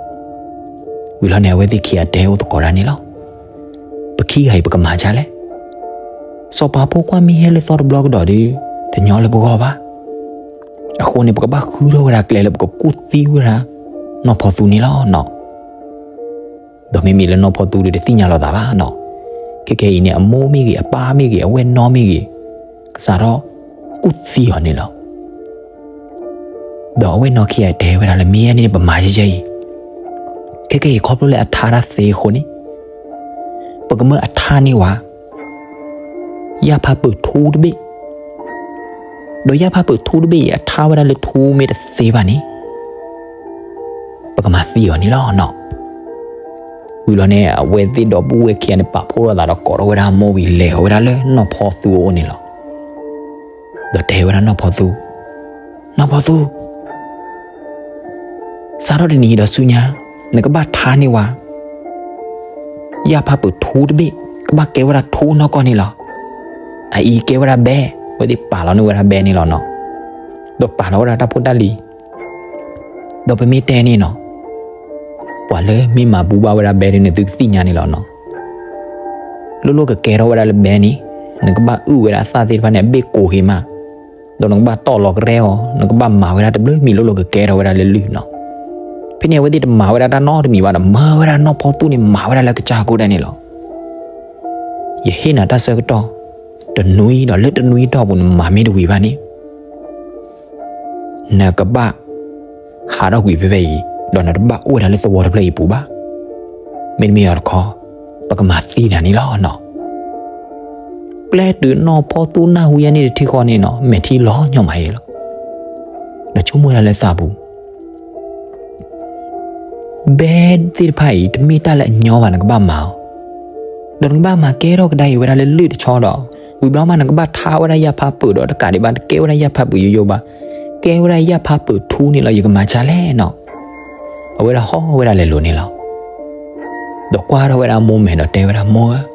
ဝံၤလီၤန့ၣ် အဝဲသ့ၣ်ခံဂၤတဲအိၣ်သကိးတၢ်န့ၣ်လီၤ. ပခံဂၤအံၤပကမၤဒ်လဲၣ်. စီၤပၤဖိခွါမ့ၢ်ဟဲလၢသီတဘျီကဒီးဒီး တညီလၢပဂီၢ်ဘၣ်. အဃိန့ၣ် ပကဘၣ်ဃုထီၣ်ဝဲဒၣ်ကျဲလၢပကကူၣ်သံဝဲဒၣ်နီၢ်ဖီသူန့ၣ်လီၤနီၤ. ဒီးမ့မ့ၢ်လၢနီၢ်ဖီသူဒီးတသ့ၣ်ညါလိာ်သးဘၣ်နီၤ. ခဲခဲအံၤန့ၣ် အမိၢ်မ့ၢ်ဂ့ၤ အပၢ်မ့ၢ်ဂ့ၤ အဝဲၢ်နီၢ်မ့ၢ်ဂ့ၤ ကစးထီၣ်ကူၣ်သံအီၤန့ၣ်လီၤ. ဒီးအဝဲၢ်နီၢ်ခံဂၤတဲဝဲဒၣ်လၢ မ့ၢ်ယဲန့ၣ်ပမၤယဲယဲအံၤ, ခဲခဲအံၤခီဖျိလၢအထါတၢ်သ့အဃိန့ၣ် ပကမၢအထါန့ၢ်ဝဲ ယၣ်ဖးပၢၢ်ထူတဘ့ၣ်, ဒီးယၣ်ဖးပၢၢ်ထူတဘ့ၣ်အံၤ အထါဝဲဒၣ်လၢထူမ့ၢ်တသ့ဘၣ်န့ၣ် ပကမၤသံအီၤန့ၣ်လီၤနီၤ. ဝံၤလီၤန့ၣ် အဝဲသ့ၣ်ဒီပုၢ်ဝဲၢ်ခံဂၤန့ၣ် ပာ်ဖှိၣ်ထီၣ်သးဒီးကိးထီၣ်ဝဲဒၣ်အမိၢ်ဝံၤ လဲၤဃီၤဝဲဒၣ်လၢနီၢ်ဖီသူအအိၣ်န့ၣ်လီၤ. ဒီးတဲဝဲဒၣ်နီၢ်ဖီသူ, နီၢ်ဖီသူ စးထီၣ်တနံၤအံၤဒီးဆူညါ နကဘၣ်ထါန့ၢ်ဝဲ ယၣ်ဖးပၢၢ်ထူတဘ့ၣ် ကဘၣ်ကဲဝဲဒၣ်ထူနီၢ်ကီၢ်န့ၣ်လီၤ. အအံၤကဲဝဲဒၣ်ဘဲ, အဝဲသ့ၣ်ပာ်လီၤန့ၢ်ဝဲဒၣ်ဘဲန့ၣ်လီၤနီၤ. ဒီးပာ်လီၤဝဲဒၣ်တၢ်ဖိတၢ်လံၤ, ဒီးပမ့ၢ်တဲန့ၣ်နီၤ ပှၤလၢမ့ၢ်မၤဘူၣ်ဘၣ်ဝဲဒၣ်ဘဲဒီး နသုကသ့ၣ်ညါန့ၣ်လီၤနီၤ. လိၣ်လိၣ်ကကဲထီၣ်ဝဲဒၣ်လၢဘဲန့ၣ် နကဘၣ်အုၣ်ဝဲဒၣ်အသၣ်သ့ၣ်တဖၣ်န့ၣ် အဘ့ၣ်ကိးက့ၤမး, ဒီးနကဘၣ်တီၢ်လီၤကရဲအီၤ, နကဘၣ်မၤဝဲဒၣ်တဘျုးမံၤ လိၣ်လိၣ်ကကဲထီၣ်ဝဲဒၣ်လၢလုၢ်နီၤ. ဖဲန့ၣ် အဝဲသ့ၣ်တမၤဝဲဒၣ်တၢ်နီတမံၤဘၣ်ဒီး မၢဝဲဒၣ်နီၢ်ဖီသူန့ၣ် မၤဝဲဒၣ်လၢကစၢ်ကိးဒဲးန့ၣ်လီၤ. ယဟ့ၣ်နၤတၢ်ဆၢကတီၢ် တနွံဒီး လၢတနွံတီၢ်ပူၤ နမၤမ့ၢ်တဝံၤဘၣ်န့ၣ် နကဘၣ်ဟးထီၣ်ကွံာ်ဖဲဖဲအံၤ, ဒီးနတဘၣ်အိၣ်ဝဲဒၣ်လၢသဝီတဖျၢၣ်အံၤပူၤဘၣ်. မ့တမ့ၢ်အီၤတခီ ပကမၤသံနၤန့ၣ်လီၤနီၤ. ပျဲတုၤနီၢ်ဖီသူနၢ်ဟူယဲန့ၣ်တထံၣ်ဃီန့ၣ်နီၤ မဲာ်ထံလီၤညီမးအံၤလီၤ. ဒီးဆိကမိၣ်ဝဲဒၣ်လၢသးပူၤ ဘဲသ့ၣ်တဖၣ်အံၤ တမ့ၢ်တၢ်လၢအညီဘၣ် နကဘၣ်မၤအီၤ, ဒီးနကဘၣ်မၤကဲထီၣ်ကဒါအံၤဝဲဒၣ်လၢလုၢ်တဆီဒီး ဝံၤဘျီမး နကဘၣ်ထါဝဲဒၣ်ယၣ်ဖးပၢၢ်ဒီး တကးဒံးဘၣ် တကဲဝဲဒၣ်ယၣ်ဖးပၢၢ်ယိယိဘၣ်, ကဲဝဲဒၣ်ယၣ်ဖးပၢၢ်ထူန့ၣ်လီၤ. ယကမၤဒ်လဲၣ်နီၤ. အဝဲဒၣ်ဟီၣ်ဝဲဒၣ်လဲၤလိၤန့ၣ်လီၤ. ဒီးကွၢ်ထီၣ်ဝဲဒၣ်အမိၢ်မဲာ်ဒီးတဲဝဲဒၣ် မိၢ်ဧၢ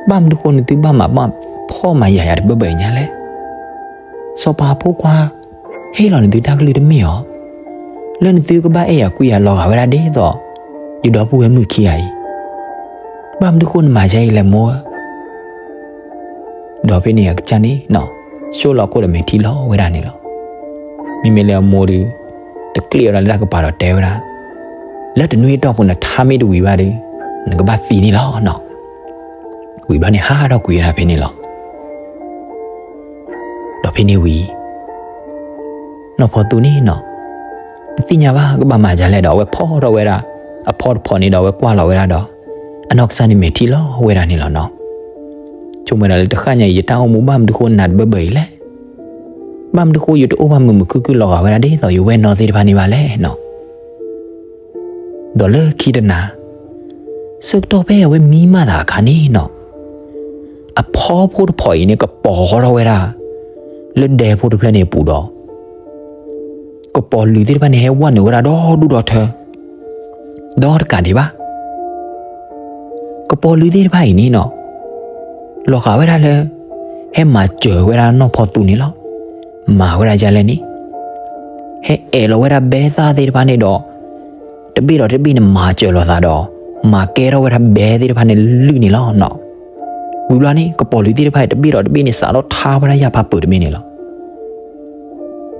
ဘၣ်မနုၤဃိနသုဘၣ်မၤဘၣ်ဖှီၣ်မၤယာ်ယၤတဘၢဘၢအံၤညါလဲၣ်. စီၤပၤဖိခွါ ဟ့ၣ်လီၤနသုတၢ်ကလုၢ်တမ့ၢ်ဧါ, လၢနသုကဘၣ်အဲၣ်ယၤကွံယၤလီၤဂာ်ဝဲဒၣ်ဒ်သိး ယဒီပုၢ်ဝဲၢ်မုၣ်ခံဂၤအံၤ, ဘၣ်မနုၤဃိနမၤဒ်အံၤလဲၣ်မိၢ်ဧၢ. ဒီးဖဲန့ၣ်အကစၢ်န့ၣ်နီၤ ဆိၣ်လီၤခိၣ်ဒီးမဲာ်ထံလီၤဝဲဒၣ်န့ၣ်လီၤ. မ့မ့ၢ်လၢအမိၢ်ဒီး တကျ့ၣ်ဝဲဒၣ်လၢတၢ်ကပၤဒီးတဲဝဲဒၣ်, လၢတနွံအတီၢ်ပူၤနထါမ့ၢ်တဝံၤဘၣ်ဒီး နကဘၣ်သံန့ၣ်လီၤနီၤ. ဝံၤဘျီန့ၣ်ဟးထီၣ်ကွံာ်ဝဲဒၣ်ဖဲန့ၣ်လီၤ. ဒီးဖဲန့ၣ်ဝံၤ နီၢ်ဖီသူန့ၣ်နီၤ တသ့ၣ်ညါဘၣ်ကဘၣ်မၤဒ်လဲၣ်ဒီး အဝဲဖီထီၣ်ဝဲဒၣ်အဖီတဖီန့ၣ်ဒီး အဝဲကွၢ်လီၤဝဲဒၣ်ဒီး အနီၢ်ကစၢ်န့ၣ်မဲာ်ထံလီၤဝဲဒၣ်န့ၣ်လီၤနီၤ. ဆိကမိၣ်ဝဲဒၣ်လၢတဃၣ်ညါအံၤ ယတၢ်အိၣ်မူဘၣ်မနုၤဃိနၤတဘၢဘၢအံၤလဲၣ်. ဘၣ်မနုၤဃိယတအိၣ်ဘၣ်မုာ်မုာ်ခုၣ်ခုၣ်လီၤဂာ်ဝဲဒၣ်ဒ်သိးယဝဲၢ်နီၢ်သ့ၣ်တဖၣ်န့ၣ်ဘၣ်လဲၣ်နီၤ. ဒီးလၢခံတနၤ ဆၢကတီၢ်ဖဲအဝဲမံမၢ်သးအခါန့ၣ်နီၤ အဖီဖိတဖီအံၤန့ၣ် ကပီၤဃီထီၣ်ဝဲဒၣ် လၢဒဲဖိတဖျၢၣ်န့ၣ်အပူၤဒီး ကပီၤလုာ်သ့ၣ်တဖၣ်န့ၣ် ဟဲဝဲနုာ်ဝဲဒၣ်ဒီဒူၣ်ဒီထၢ ဒီတကးဒံးဘၣ်. ကပီၤလုာ်သ့ၣ်တဖၣ်အံၤန့ၣ်နီၤ လီၤဂာ်ဝဲဒၣ်လၢ ဟဲမၤစၢၤဝဲဒၣ်နီၢ်ဖီသူန့ၣ်လီၤ. မၤဝဲဒၣ်ဒ်လဲၣ်န့ၣ် ဟဲအဲၣ်လီၤဝဲဒၣ်ဘဲသၣ်သ့ၣ်တဖၣ်န့ၣ်ဒီး တဘ့ၣ်ဒီးတဘ့ၣ်န့ၣ် မၤစၢၤလိာ်သးဒီး မၤကဲထီၣ်ဝဲဒၣ်ဘဲသ့ၣ်တဖၣ်န့ၣ်လုၢ်န့ၣ်လီၤနီၤ. ဝံၤဘျီန့ၣ် ကပီၤလုာ်သ့ၣ်တဖၣ်အံၤ တဘ့ၣ်ဒီးတဘ့ၣ်န့ၣ် စးထီၣ်ထါဝဲဒၣ်ယၣ်ဖးပၢၢ်တဘ့ၣ်န့ၣ်လီ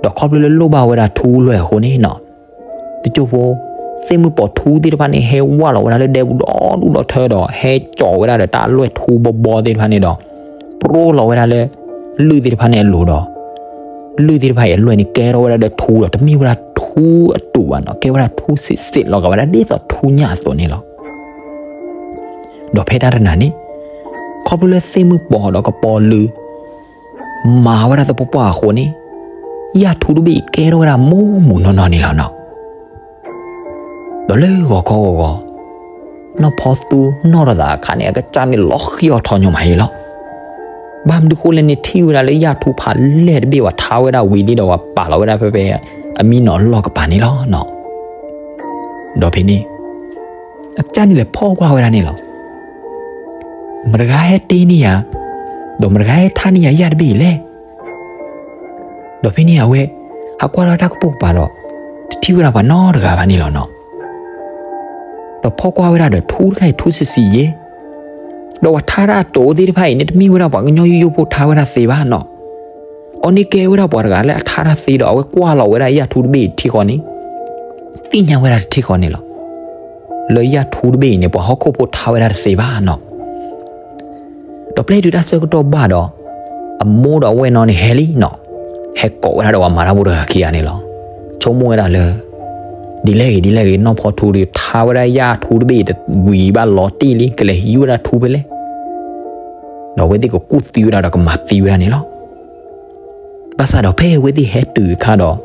ၤ. ဒီးခီဖျိလၢလိၣ်ဘၣ်ဝဲဒၣ်ထူလွဲၢ်အဃိန့ၣ်နီၤ, တစိၢ်ဖိ သ့ၣ်မုၢ်ပီၤထူသ့ၣ်တဖၣ်န့ၣ် ဟဲဝၢ်လီၤဝဲဒၣ်လၢဒဲပူၤဒီဒူၣ်ဒီထၢဒီး ဟဲကၠီၤဝဲဒၣ်ဒီးတၢ်လွဲၢ်ထူဘီဘီသ့ၣ်တဖၣ်န့ၣ်ဒီး ပြိလီၤဝဲဒၣ်လၢ လုၢ်သ့ၣ်တဖၣ်န့ၣ်အလိၤဒီး လုၢ်သ့ၣ်တဖၣ်အံၤအလွဲၢ်န့ၣ် ကဲထီၣ်ဝဲဒၣ်ဒီးထူဒီး တမ့ၢ်ဝဲဒၣ်ထူအတူးဘၣ်နီၤ, ကဲဝဲဒၣ်ထူစံးစ့းလီၤဂာ်ဝဲဒၣ်ဒ်သိးထူညၣ်အသိးန့ၣ်လီၤ. ဒီးဖဲတၢ်တနၤန့ၣ် ခီဖျိလၢသ့ၣ်မုၢ်ပီၤဒီးကပီၤလုာ် မၤဝဲဒၣ်သပှၢ်ပှၢ်အဃိန့ၣ် ယၣ်ထူတဘ့ၣ်အံၤကဲထီၣ်ဝဲဒၣ်မူးမူးနီၢ်နီၢ်န့ၣ်လီၤနီၤ. ဒီးလၢဂီၤခီဂီၤဂီၤ နီၢ်ဖီသူနီၣ်ထီၣ်သးအခါန့ၣ် အကစၢ်န့ၣ်လီၤဃံအီၤထီၣ်ညီမးအံၤလီၤ. ဘၣ်မနုၤဃိလဲၣ်န့ၣ် ထံၣ်ဝဲဒၣ်လၢယၣ်ထူဖးလဲၢ်တဘ့ၣ်ဝဲထါဝဲဒၣ်ဝံၤလံဒီး ဝဲပာ်လီၤဝဲဒၣ်ဖဲဖဲအမံနီၤလီၢ်ကပၤန့ၣ်လီၤနီၤ. ဒီးဖဲန့ၣ် အကစၢ်န့ၣ်လဲၤဖီၣ်ကွၢ်ဝဲဒၣ်န့ၣ်လီၤ. မတဂၤဟဲတ့န့ၢ်ယၤ, ဒီးမတဂၤဟဲထါန့ၢ်ယၤယၣ်တဘ့ၣ်အံၤလဲၣ်. ဒီးဖဲန့ၣ်အဝဲ ဟးကွၢ်လီၤတၢ်ကပိာ်ကပၤဒီး တထံၣ်ဝဲဒၣ်ပှၤနီတဂၤဘၣ်န့ၣ်လီၤနီၤ. ဒီးဖီၣ်ကွၢ်ဝဲဒၣ်ဒီးထူတခါအံၤထူဆံးဆံးယဲ, ဒီးပှၤထါတၢ်အတိၤသ့ၣ်တဖၣ်အံၤန့ၣ် တမ့ၢ်ဝဲဒၣ်ပှၤကညီယိယိဖိထါဝဲဒၣ်သ့ဘၣ်နီၤ. အီၤန့ၣ်ကဲဝဲဒၣ်ပှၤတဂၤလၢအထါတၢ်သ့ဒီး အဝဲကွၢ်လီၤဝဲဒၣ်ယၣ်ထူတဘ့ၣ်အံၤတထံဃီန့ၣ် သ့ၣ်ညါဝဲဒၣ်တထံဃီန့ၣ်လီၤ. လၢယၣ်ထူတဘ့ၣ်အံၤန့ၣ် ပှၤဟီၣ်ခိၣ်ဖိထါဝဲဒၣ်တသ့ဘၣ်နီၤ. ဒီးပျဲတုၤတၢ်ဆၢကတီၢ်ဘၣ်ဒီး အမိၢ်ဒီးအဝဲၢ်နီၢ်န့ၣ်ဟဲလံနီၤ, ဟဲကိးဝဲဒၣ်ဒီးပှၤမၤတၢ်ဖိတဂၤခံဂၤန့ၣ်လီၤ. ဆိကမိၣ်ဝဲဒၣ်လၢ ဒ်လဲၣ်ဂ့ၤဒ်လဲၣ်ဂ့ၤ နီၢ်ဖီသူဒုးထါဝဲဒၣ်ယၣ်ထူတဘ့ၣ်အံၤတဝံၤဘၣ်လီၤတံၢ်လံ ကလဲၤဟံးဝဲဒၣ်ထူဖဲလဲၣ်. ဒီးအဝဲသ့ၣ်ကကူၣ်သံဝဲဒၣ်ဒီးကမၤသံဝဲဒၣ်န့ၣ်လီၤ. ဘၣ်ဆၣ်ဒီးဖဲအဝဲသ့ၣ်ဟဲတုၤအခါဒီး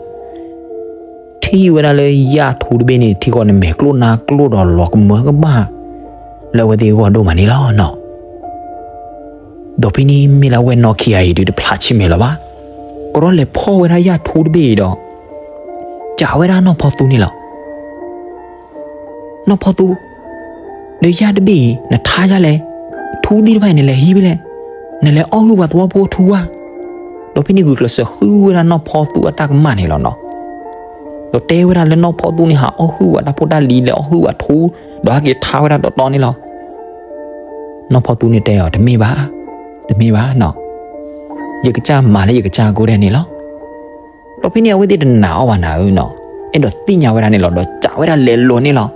ထံၣ်ဝဲဒၣ်လၢယၣ်ထူတဘ့ၣ်န့ၣ် ထံကီၢ်န့ၣ်မဲာ်ကျိၣ်နါကျိၣ်ဒီးလီၤကမၢကမၣ် လၢအဝဲသ့ၣ်အဂီၢ်ဒိၣ်မးန့ၣ်လီၤနီၤ. ဒီးဖဲန့ၣ်မ့ၢ်လၢအဝဲၢ်နီၢ်ခံဂၤအံၤဒုးတဖျးဆံးမဲာ်လၢၤဘၣ်, ကရီလဲၤဖီၣ်ဝဲဒၣ်ယၣ်ထူတဘ့ၣ်အံၤဒီး စံးဝဲဒၣ်နီၢ်ဖီသူန့ၣ်လီၤ. နီၢ်ဖီသူ, ဒီးယၣ်တဘ့ၣ်အံၤ နထါဒ်လဲၣ်, ထူသ့ၣ်တဖၣ်အံၤ နလဲၤဟံးဖဲလဲၣ်, နလဲၤအီၣ်ဟုၣ်ပှၤသဝီဖိထူဧါ. ဒီးဖဲန့ၣ်ဂုာ်ကျဲးစၢးဃုဝဲဒၣ်နီၢ်ဖီသူအတၢ်ကမၣ်န့ၣ်လီၤနီၤ. ဒီးတဲဝဲဒၣ်လၢနီၢ်ဖီသူန့ၣ် ဟးအီၣ်ဟုၣ်ဝဲတၢ်ဖိတၢ်လံၤ လဲၤအီၣ်ဟုၣ်ဝဲထူ, ဒီးဟဲက့ၤထါဝဲဒၣ်တီတီန့ၣ်လီၤ. နီၢ်ဖီသူန့ၣ်တဲအီၤ တမ့ၢ်ဘၣ်, တမ့ၢ်ဘၣ်နီၤ, ယကစၢ်မၤလၢယကစၢ်အကိဒဲးန့ၣ်လီၤ. ဒီးဖဲန့ၣ်အဝဲသ့ၣ်တနာ်အီၤဘၣ်နၤဧၢနီၤ, အဲၣ်ဒိးသ့ၣ်ညါဝဲဒၣ်န့ၣ်လီၤ. ဒီးစံးဝဲဒၣ်လဲၤလိၤန့ၣ်လီၤ.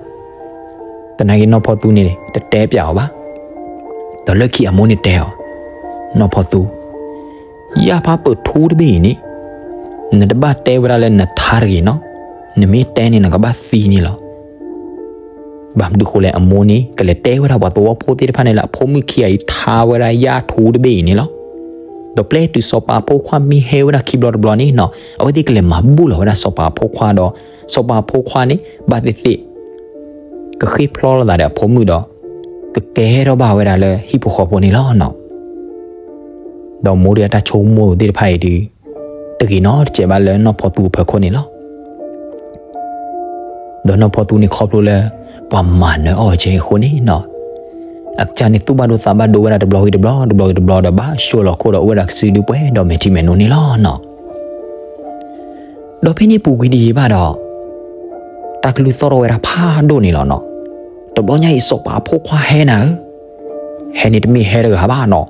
သနာ်က့နီၢ်ဖီသူန့ၣ် တတဲပျးအီၤဘၣ်. ဒီးလၢခံအမိၢ်န့ၣ်တဲအီၤ, နီၢ်ဖီသူ, ယၣ်ဖးပၢၢ်ထူတဘ့ၣ်အံၤန့ၣ် နတဘၣ်တဲဝဲဒၣ်လၢနထါတဂ့ၤနီၤ, နမ့ၢ်တဲန့ၣ် နကဘၣ်သံန့ၣ်လီၤ. ဘၣ်မနုၤဃိလဲၣ် အမိၢ်န့ၣ် ကလဲၤတဲဝဲဒၣ်ပှၤသဝီဖိသ့ၣ်တဖၣ်န့ၣ်လၢ အဖိမုၣ်ခံဂၤအံၤထါဝဲဒၣ်ယၣ်ထူတဘ့ၣ်အံၤန့ၣ်လီၤ. ဒီးပျဲတုၤစီၤပၤဖိခွါမ့ၢ်ဟဲဝဲဒၣ်ခံဘျီတဘျီန့ၣ်နီၤ, အဝဲသ့ၣ်ကလဲၤမၤဘူၣ်လီၤဝဲဒၣ်စီၤပၤဖိခွါဒီး စီၤပၤဖိခွါန့ၣ် ဘၣ်သ့ၣ်သ့ၣ် ကဃ့ၢ်ဖျီလိာ်သးဒီးအဖိမုၣ်ဒီး ကကဲထီၣ်ဘၣ်ဝဲဒၣ်လၢဟံၣ်ဖိဃီဖိန့ၣ်လီၤနီၤ. ဒီးမိၢ်ဒီးအတၢ်ဆိကမိၣ်သ့ၣ်တဖၣ်အံၤဒုး တဂ့ၤနီတစဲးဘၣ်လၢနီၢ်ဖီသူအဖီခိၣ်န့ၣ်လီၤ. ဒီးနီၢ်ဖီသူန့ၣ်ခီဖျိလၢ ပှၤမၤနၢၤအီၤကဲအဃိန့ၣ်နီၤ, အကစၢ်န့ၣ်သူၣ်ဘၣ်ဒိသးဘၣ်ဒိဝဲဒၣ်တဘျီဂ့ၤတဘျီ တဘျီဂ့ၤတဘျီဒီး ဘၣ်ဆိလီၤခိၣ်ဒီးအိၣ်ဝဲဒၣ်ကစုဒုပှဲၤဒီးမဲာ်ထံမဲာ်နိန့ၣ်လီၤနီၤ. ဒီးဖဲန့ၣ်ပူၤကွံာ်တယံာ်ဘၣ်ဒီး တၢ်ကလုၢ်သီၣ်ထီၣ်ဝဲဒၣ်ဖးဒိၣ်န့ၣ်လီၤနီၤ. တဘျီညါအံၤစီၤပၤအဖိခွါဟဲနၤဧၢ, ဟဲန့ၣ်တမ့ၢ်ဟဲတဂၤဘၣ်နီၤ,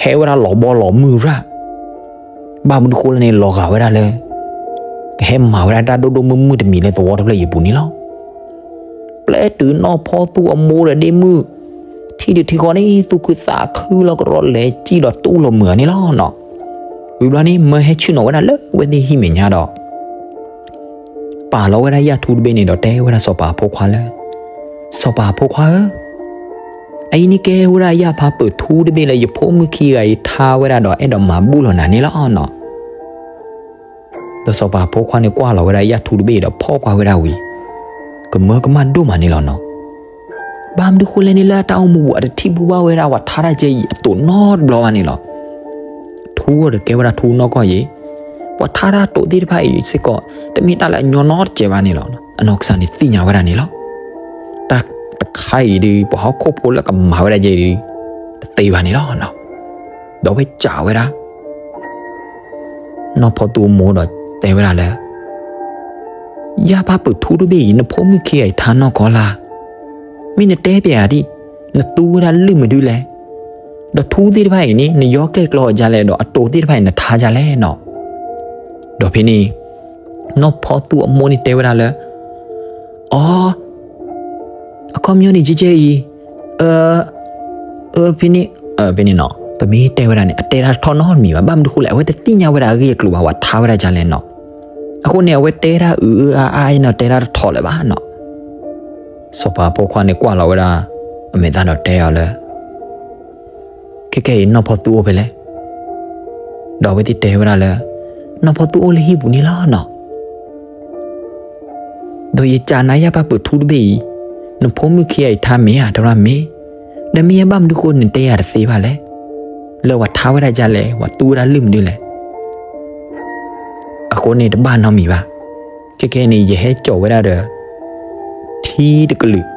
ဟဲဝဲဒၣ်လီၤဘီလီၤမုၢ်ရၣ်, ဘၣ်မနုၤဃိလဲၣ်န့ၣ် လီၤဂာ်ဝဲဒၣ်လၢ ကဟဲမၤဝဲဒၣ်တၢ်ဒိၣ်ဒိၣ်မုၢ်မုၢ်တမံၤလၢသဝီတဖျၢၣ်အံၤအပူၤန့ၣ်လီၤ. ပျဲတုၤနီၢ်ဖီသူအမိၢ်ဒီးဒ့မုၣ် ထံၣ်ဒုးထံဃီန့ၣ် သူၣ်ခုသးခုလီၤကရီလဲၤစံၣ်ဒီးတူၢ်လိာ်မုာ်အီၤန့ၣ်လီၤနီၤ. ဝံၤဘျီန့ၣ် မၢဟဲဆ့ၣ်နီၤဝဲဒၣ်လၢအဝဲသ့ၣ်ဟံၣ်မဲာ်ညါဒီး ပာ်လီၤဝဲဒၣ်ယၣ်ထူတဘ့ၣ်န့ၣ်ဒီးတဲဝဲဒၣ်စီၤပၤအဖိခွါလၢ စီၤပၤအဖိခွါဧၢ, အအံၤန့ၣ်ကဲဝဲဒၣ်ယၣ်ဖးပၢၢ်ထူတဘ့ၣ်လၢယဖိမုၣ်ခံဂၤအံၤထါဝဲဒၣ်ဒီးအဲၣ်ဒိးမၤဘူၣ်လီၤနၤန့ၣ်လီၤနီၤ. ဒီးစီၤပၤအဖိခွါန့ၣ်ကွၢ်လီၤဝဲဒၣ်ယၣ်ထူတဘ့ၣ်ဒီးဖီၣ်ကွၢ်ဝဲဒၣ်ဝံၤ ကမၢကမၣ်ဒိၣ်မးန့ၣ်လီၤနီၤ. ဘၣ်မနုၤဃိလဲၣ်န့ၣ် လၢအတၢ်အိၣ်မူပူၤအတထံၣ်ဘူၣ်ဘၣ်ဝဲဒၣ်ပှၤထါတၢ်ကဲအံၤအတိာ်နီတဘျီဘၣ်န့ၣ်လီၤ. ထူအီၤဒီးကဲဝဲဒၣ်ထူနီၢ်ကီၢ်ယဲ, ပှၤထါတၢ်တိာ်သ့ၣ်တဖၣ်အံၤစ့ၢ်ကီး တမ့ၢ်တၢ်လၢအညီနီတစဲးဘၣ်န့ၣ်လီၤ. အနီၢ်ကစၢ်န့ၣ်သ့ၣ်ညါဝဲဒၣ်န့ၣ်လီၤ. တၢ်တခါအံၤဒုး ပှၤဟီၣ်ခိၣ်ဖိလၢကမၤဝဲဒၣ်ယဲအံၤဒုး တသ့ဘၣ်န့ၣ်လီၤ. ဒီးဝဲစံးဝဲဒၣ် နီၢ်ဖီသူအမိၢ်ဒီးတဲဝဲဒၣ်လၢ ယၣ်ဖးပၢၢ်ထူတဘ့ၣ်အံၤ နဖိမုၣ်ခံဂၤအံၤထါနီၢ်ကီၢ်လၢ်, မ့ၢ်နတဲပျဲဒ် နသူဝဲဒၣ်လုၢ်မနုၤလဲၣ်, ဒီးထူသ့ၣ်တဖၣ်အံၤန့ၣ် နယီကျဲၣ်ကျီအီၤဒ်လဲၣ် ဒီးအတိာ်သ့ၣ်တဖၣ်အံၤနထါဒ်လဲၣ်နီၤ. ဒီးဖဲန့ၣ် နီၢ်ဖီသူအမိၢ်န့ၣ်တဲဝဲဒၣ်လၢ အီ အခီပညီန့ၣ်ကဲကဲအံၤ, အ အဖဲန့ၣ် ဖဲန့ၣ်နီၤ ပမ့ၢ်တဲဝဲဒၣ်န့ၣ် အတဲတၢ်တထီၣ်နီတမံၤဘၣ်. ဘၣ်မနုၤဃိလဲၣ် အဝဲတသ့ၣ်ညါဝဲဒၣ်အဂ့ၢ်အကျိၤဘၣ် ပှၤထါဝဲဒၣ်ဒ်လဲၣ်နီၤ. အဃိန့ၣ် အဝဲတဲတၢ်အုးအါအါနီၤ တဲတၢ်တထီၣ်လၢၤဘၣ်နီၤ. စီၤပၤဖိခွါန့ၣ်ကွၢ်လီၤဝဲဒၣ် အမဲာ်သၣ်ဒီးတဲအီၤလၢ ခဲကဲအံၤ နီၢ်ဖီသူအိၣ်ဖဲလဲၣ်. ဒီးအဝဲသ့ၣ်တဲဝဲဒၣ်လၢ နီၢ်ဖီသူအိၣ်လၢဟံၣ်ပူၤန့ၣ်လီၤနီၤ. ဒီးယစံးနၤ ယၢ်ဖးပၢၢ်ထူတဘ့ၣ်အံၤ နဖိမုၣ်ခံဂၤအံၤထါမ့ၢ်ဧါ တဲဝဲဒၣ်မ့ၢ်. ဒီးမ့ၢ်ယဲဘၣ်မနုၤဃိ နတဲယၤတသ့ဘၣ်လဲၣ်. လၢပှၤထါဝဲဒၣ်ဒ်လဲၣ် ပှၤသူဝဲဒၣ်လုၢ်မနုၤလဲၣ်. အဃိန့ၣ်တဘၣ်နီတမံၤဘၣ်. ခဲကဲန့ၣ် ယဟဲစိာ်ဝဲဒၣ်ဒီး ထံတကလုာ်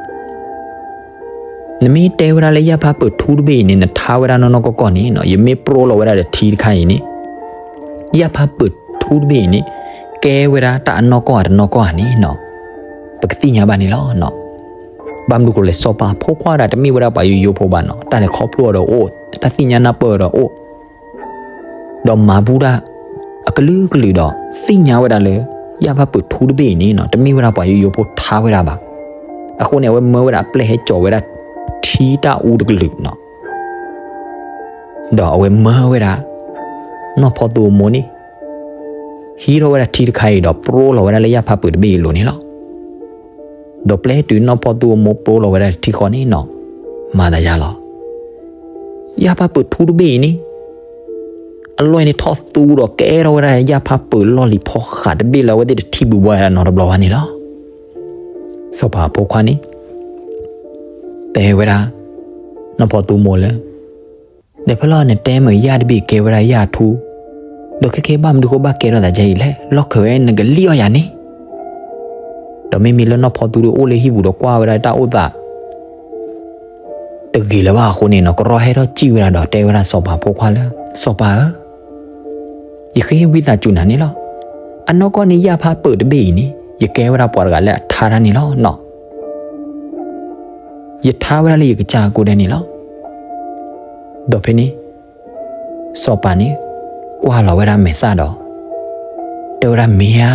နမ့ၢ်တဲဝဲဒၣ်လၢယၢ်ဖးပၢၢ်ထူတဘ့ၣ်အံၤန့ၣ် နထါဝဲဒၣ်နီၢ်နီၢ်ကီၢ်ကီၢ်န့ၣ်နီၤ ယမ့ၢ်ပရိလီၤဝဲဒၣ်ဒီးထံတခါအံၤန့ၣ် ယၢ်ဖးပၢၢ်ထူတဘ့ၣ်အံၤန့ၣ် ကဲဝဲဒၣ်တၢ်အနီၢ်ကီၢ်ဧါတနီၢ်ကီၢ်ဧါန့ၣ်နီၤ ပကသ့ၣ်ညါဘၣ်န့ၣ်လီၤ. ဘၣ်မနုၤဃိလဲၣ် စီၤပၤဖိခွါဒၣ်တမ့ၢ်ဝဲဒၣ်ပှၤယိယိဖိဘၣ်နီၤ တၢ်လဲၤခီဖျိအီၤဒီးအိၣ် တၢ်သ့ၣ်ညါနၢ်ပၢၢ်အီၤဒီးအိၣ် ဒီးမၤဘူၣ်ဒၣ် အကလုာ်ကလုာ်ဒီး သ့ၣ်ညါဝဲဒၣ်လၢ ယၢ်ဖးပၢၢ်ထူတဘ့ၣ်အံၤန့ၣ်နီၤ တမ့ၢ်ဝဲဒၣ်ပှၤယိယိဖိထါဝဲဒၣ်ဘၣ်. အဃိန့ၣ် အဝဲမၢဝဲဒၣ်အပျဲၢ်ဟဲစိာ်ဝဲဒၣ် ထံတၢ်အူတကလုာ်နီၤ ဒီးအဝဲမၢဝဲဒၣ် နီၢ်ဖီသူအမိၢ်န့ၣ် ဟံးထီၣ်ဝဲဒၣ်ထံတခါအံၤဒီး ပရိလီၤဝဲဒၣ်လၢယၢ်ဖးပၢၢ်တဘ့ၣ်အံၤအလိၤန့ၣ်လီၤ. ဒီးပျဲတုၤနီၢ်ဖီသူအမိၢ်ပရိလီၤဝဲဒၣ်ထံဃီန့ၣ်နီၤ မၤသးယါလီၤ. ယၢ်ဖးပၢၢ်ထူတဘ့ၣ်အံၤန့ၣ် အလွဲၢ်န့ၣ်ထီၣ်သူဒီးကဲထီၣ်ဝဲဒၣ်ယၢ်ဖးပၢၢ်လီၢ်လံၤဖီဃးတဘ့ၣ်လၢအဝဲသ့ၣ်တထံၣ်ဘုးဘှီဝဲဒၣ်နီတဘျီဘၣ်န့ၣ်လီၤ. စီၤပၤဖိခွါန့ၣ် တဲဝဲဒၣ် နီၢ်ဖီသူမိၢ်လၢ ဒီးဖဲလီၤနတဲမုာ်ယၢ်တဘ့ၣ်ကဲဝဲဒၣ်ယၢ်ထူ, ဒီးခဲကဲဘၣ်မနုၤဃိဘၣ်ကဲထီၣ်သးဒ်အံၤလဲၣ်, လီၢ်ခံဝဲနကလံၣ်အီၣ်ယၤန့ၣ်. ဒီးမ့မ့ၢ်လၢနီၢ်ဖီသူဒီးအိၣ်လၢဟံၣ်ပူၤဒီးကွၢ်ဝဲဒၣ်တၢ်အိၣ်သး တဂ့ၤလၢၤဘၣ်အဃိန့ၣ်နီၤ ကရီဟဲထီၣ်စံၣ်ဝဲဒၣ်ဒီးတဲဝဲဒၣ်စီၤပၤဖိခွါလၢ စီၤပၤဧၢ ယဃ့ဝံသးစူၤနၤန့ၣ်လီၤ. အနီၢ်ကီၢ်န့ၣ်ယၢ်ဖးပၢၢ်တဘ့ၣ်အံၤန့ၣ် ယကဲဝဲဒၣ်ပှၤတဂၤလၢအထါတၢ်န့ၣ်လီၤနီၤ. ယထါဝဲဒၣ်လၢယကစၢ်အကိးဒဲးန့ၣ်လီၤ. ဒီးဖဲန့ၣ် စီၤပၤန့ၣ် ကွၢ်လီၤဝဲဒၣ်မဲာ်သၣ်ဒီး တဲဝဲဒၣ်မ့ၢ်ဧါ,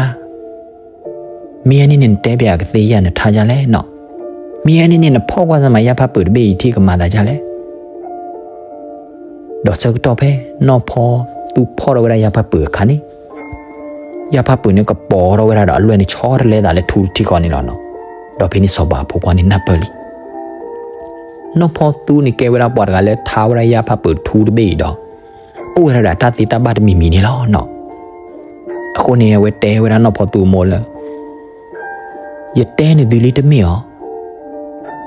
မ့ၢ်ဧါန့ၣ်န့ၣ် နတဲပၠးကသ့ယၤနထါဒ်လဲၣ်နီၤ. မ့ၢ်ဧါန့ၣ်န့ၣ် နဖီၣ်ကွၢ်စၢ်မးယၢ်ဖးပၢၢ်တဘ့ၣ်အံၤထံၣ်ကမၤသးဒ်လဲၣ်. ဒီးဆၢကတီၢ်ဖဲ နီၢ်ဖီသူဖီၣ်ထီၣ်ဝဲဒၣ်ယၢ်ဖးပၢၢ်အခါန့ၣ် ယၢ်ဖးပၢၢ်န့ၣ်ကပီၤထီၣ်ဝဲဒၣ်ဒီးအလွဲၢ်န့ၣ်ဆီတလဲသးလၢထူထံဃီန့ၣ်လီၤနီၤ. ဒီးဖဲန့ၣ်စီၤပၤဖိခွါန့ၣ်နၢ်ပၢၢ်လံ နီၢ်ဖီသူန့ၣ်ကဲဝဲဒၣ်ပှၤတဂၤလၢထါဝဲဒၣ်ယၢ်ဖးပၢၢ်ထူတဘ့ၣ်အံၤဒီး အိၣ်ဝဲဒၣ်ဒီးအတၢ်သ့တၢ်ဘၣ်တမံၤမံၤန့ၣ်လီၤနီၤ. အဃိန့ၣ် အဝဲတဲဝဲဒၣ်နီၢ်ဖီသူအမိၢ်လၢ ယတဲနသုလံတမ့ၢ်ဧါ,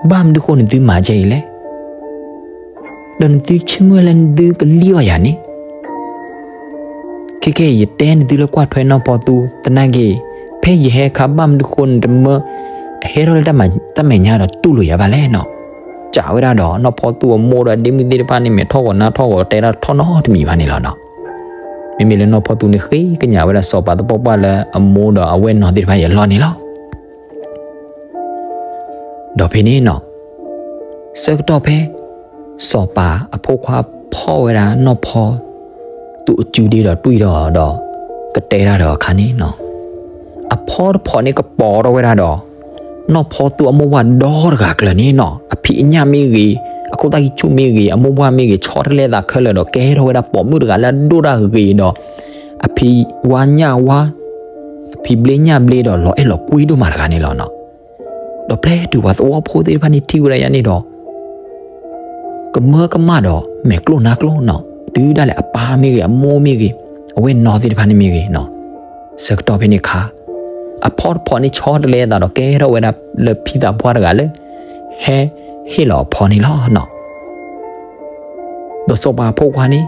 ဘၣ်မနုၤဃိနသုမၤဒ်အံၤလဲၣ်. ဒီးနသုဆိကမိၣ်လၢနသုကလံၣ်အီၣ်ယၤန့ၣ် ခဲကဲအံၤ ယတဲနသုလၢကွၢ်ထွဲနီၢ်ဖီသူ သနာ်က့ ဖဲယဟဲအခါ ဘၣ်မနုၤဃိနတမၢ အဟဲထီၣ်လၢတၢ်မဲာ်ညါဒီးတူၢ်လိာ်ယၤဘၣ်လဲၣ်နီၤ. စံးဝဲဒၣ်ဒီး နီၢ်ဖီသူအမိၢ်ဒီးဒ့မုၣ်သ့ၣ်တဖၣ်န့ၣ် မဲာ်ထီၣ်ဂီၤနါထီၣ်ဂီၤ တဲဒၣ်တထီၣ်နီတမံၤဘၣ်န့ၣ်လီၤနီၤ. မ့မ့ၢ်လၢနီၢ်ဖီသူန့ၣ်ဃ့ကညးဝဲဒၣ်စီၤပၤသပှၢ်ပှၢ်လၢအမိၢ်ဒီးအဝဲၢ်နီၤသ့ၣ်တဖၣ်အံၤအလီၢ်န့ၣ်လီၤ. ဒီးဖဲန့ၣ်နီၤ ဆၢကတီၢ်ဖဲ စီၤပၤအဖိခွါဖီၣ်ဝဲဒၣ်နီၢ်ဖီသူအစုဒ့ဒီးတွံၢ်ဒီးဒီး ကတဲဒၣ်ဒီးအခါန့ၣ်နီၤ အဖီတဖီန့ၣ်ကပီၤထီၣ်ဝဲဒၣ်ဒီး နီၢ်ဖီသူအမိၢ်ပှၢ်ဒီတဂၤကျၢၤန့ၣ်နီၤ အဖံးအညၣ်မ့ၢ်ဂ့ၤ အခိၣ်သၣ်ကံဆူၣ်မ့ၢ်ဂ့ၤ အမိၢ်ပှၢ်မ့ၢ်ဂ့ၤ ဆီတလဲသးခဲလၢာ်ဒီး ကဲထီၣ်ဝဲဒၣ်ပိာ်မုၣ်တဂၤလၢအဒိၣ်တၢ်ဂ့ၤဒီး အဖံးဝါညၣ်ဝါ အဖံးဘျ့ညၣ်ဘျ့ဒီးလီၤအဲၣ်လီၤကွံဒိၣ်မးတဂၤန့ၣ်လီၤနီၤ. ဒီးပျဲတုၤပှၤသဝီဖိသ့ၣ်တဖၣ်န့ၣ်ထံၣ်ဝဲဒၣ်ယၤန့ၣ်ဒီး ကမၢကမၣ်ဒီး မဲာ်ကျိၣ်နါကျိၣ်နီၤ တုၤဒၣ်လဲာ်အပၢ်မ့ၢ်ဂ့ၤ အမိၢ်မ့ၢ်ဂ့ၤ အဝဲၢ်နီၤသ့ၣ်တဖၣ်န့ၣ်မ့ၢ်ဂ့ၤနီၤ ဆၢကတီၢ်ဖဲန့ၣ်အခါ အဖီတဖီန့ၣ်ဆီတလဲသးဒီး ကဲထီၣ်ဝဲဒၣ်လၢဖံသးပှၢ်တဂၤလၢ ဟဲဟ့ၣ်လီၤအဖီန့ၣ်လီၤနီၤ. ဒီးစီၤပၤအဖိခွါန့ၣ်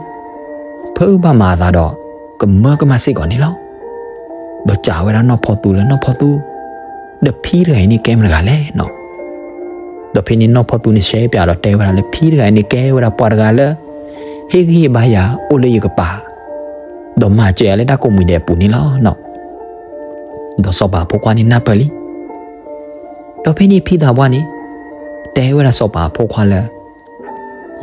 ဖုးဘၣ်မၤအသးဒီး ကမၢကမၣ်စ့ၢ်ကီးန့ၣ်လီၤ. ဒီးစံးဝဲဒၣ်နီၢ်ဖီသူလၢ နီၢ်ဖီသူ ဒီးဖံတဂၤအံၤန့ၣ်ကဲမတဂၤလဲၣ်နီၤ. ဒီးဖဲန့ၣ်နီၢ်ဖီသူန့ၣ်ရှဲပၠးဒီးတဲဝဲဒၣ်လၢ ဖံတဂၤအံၤန့ၣ်ကဲဝဲဒၣ်ပှၤတဂၤလၢ ဟ့ၣ်ဂံၢ်ဟ့ၣ်ဘါယၤအိၣ်လၢယကပၤ ဒီးမၤစၢၤယၤလၢတၢ်ကိးမံၤဒဲးအပူၤန့ၣ်လီၤနီၤ. ဒီးစီၤပၤအဖိခွါန့ၣ်နၢ်ပၢၢ်လံ. ဒီးဖဲန့ၣ်ဖံသးပှၢ်န့ၣ် တဲဝဲဒၣ်စီၤပၤအဖိခွါလၢ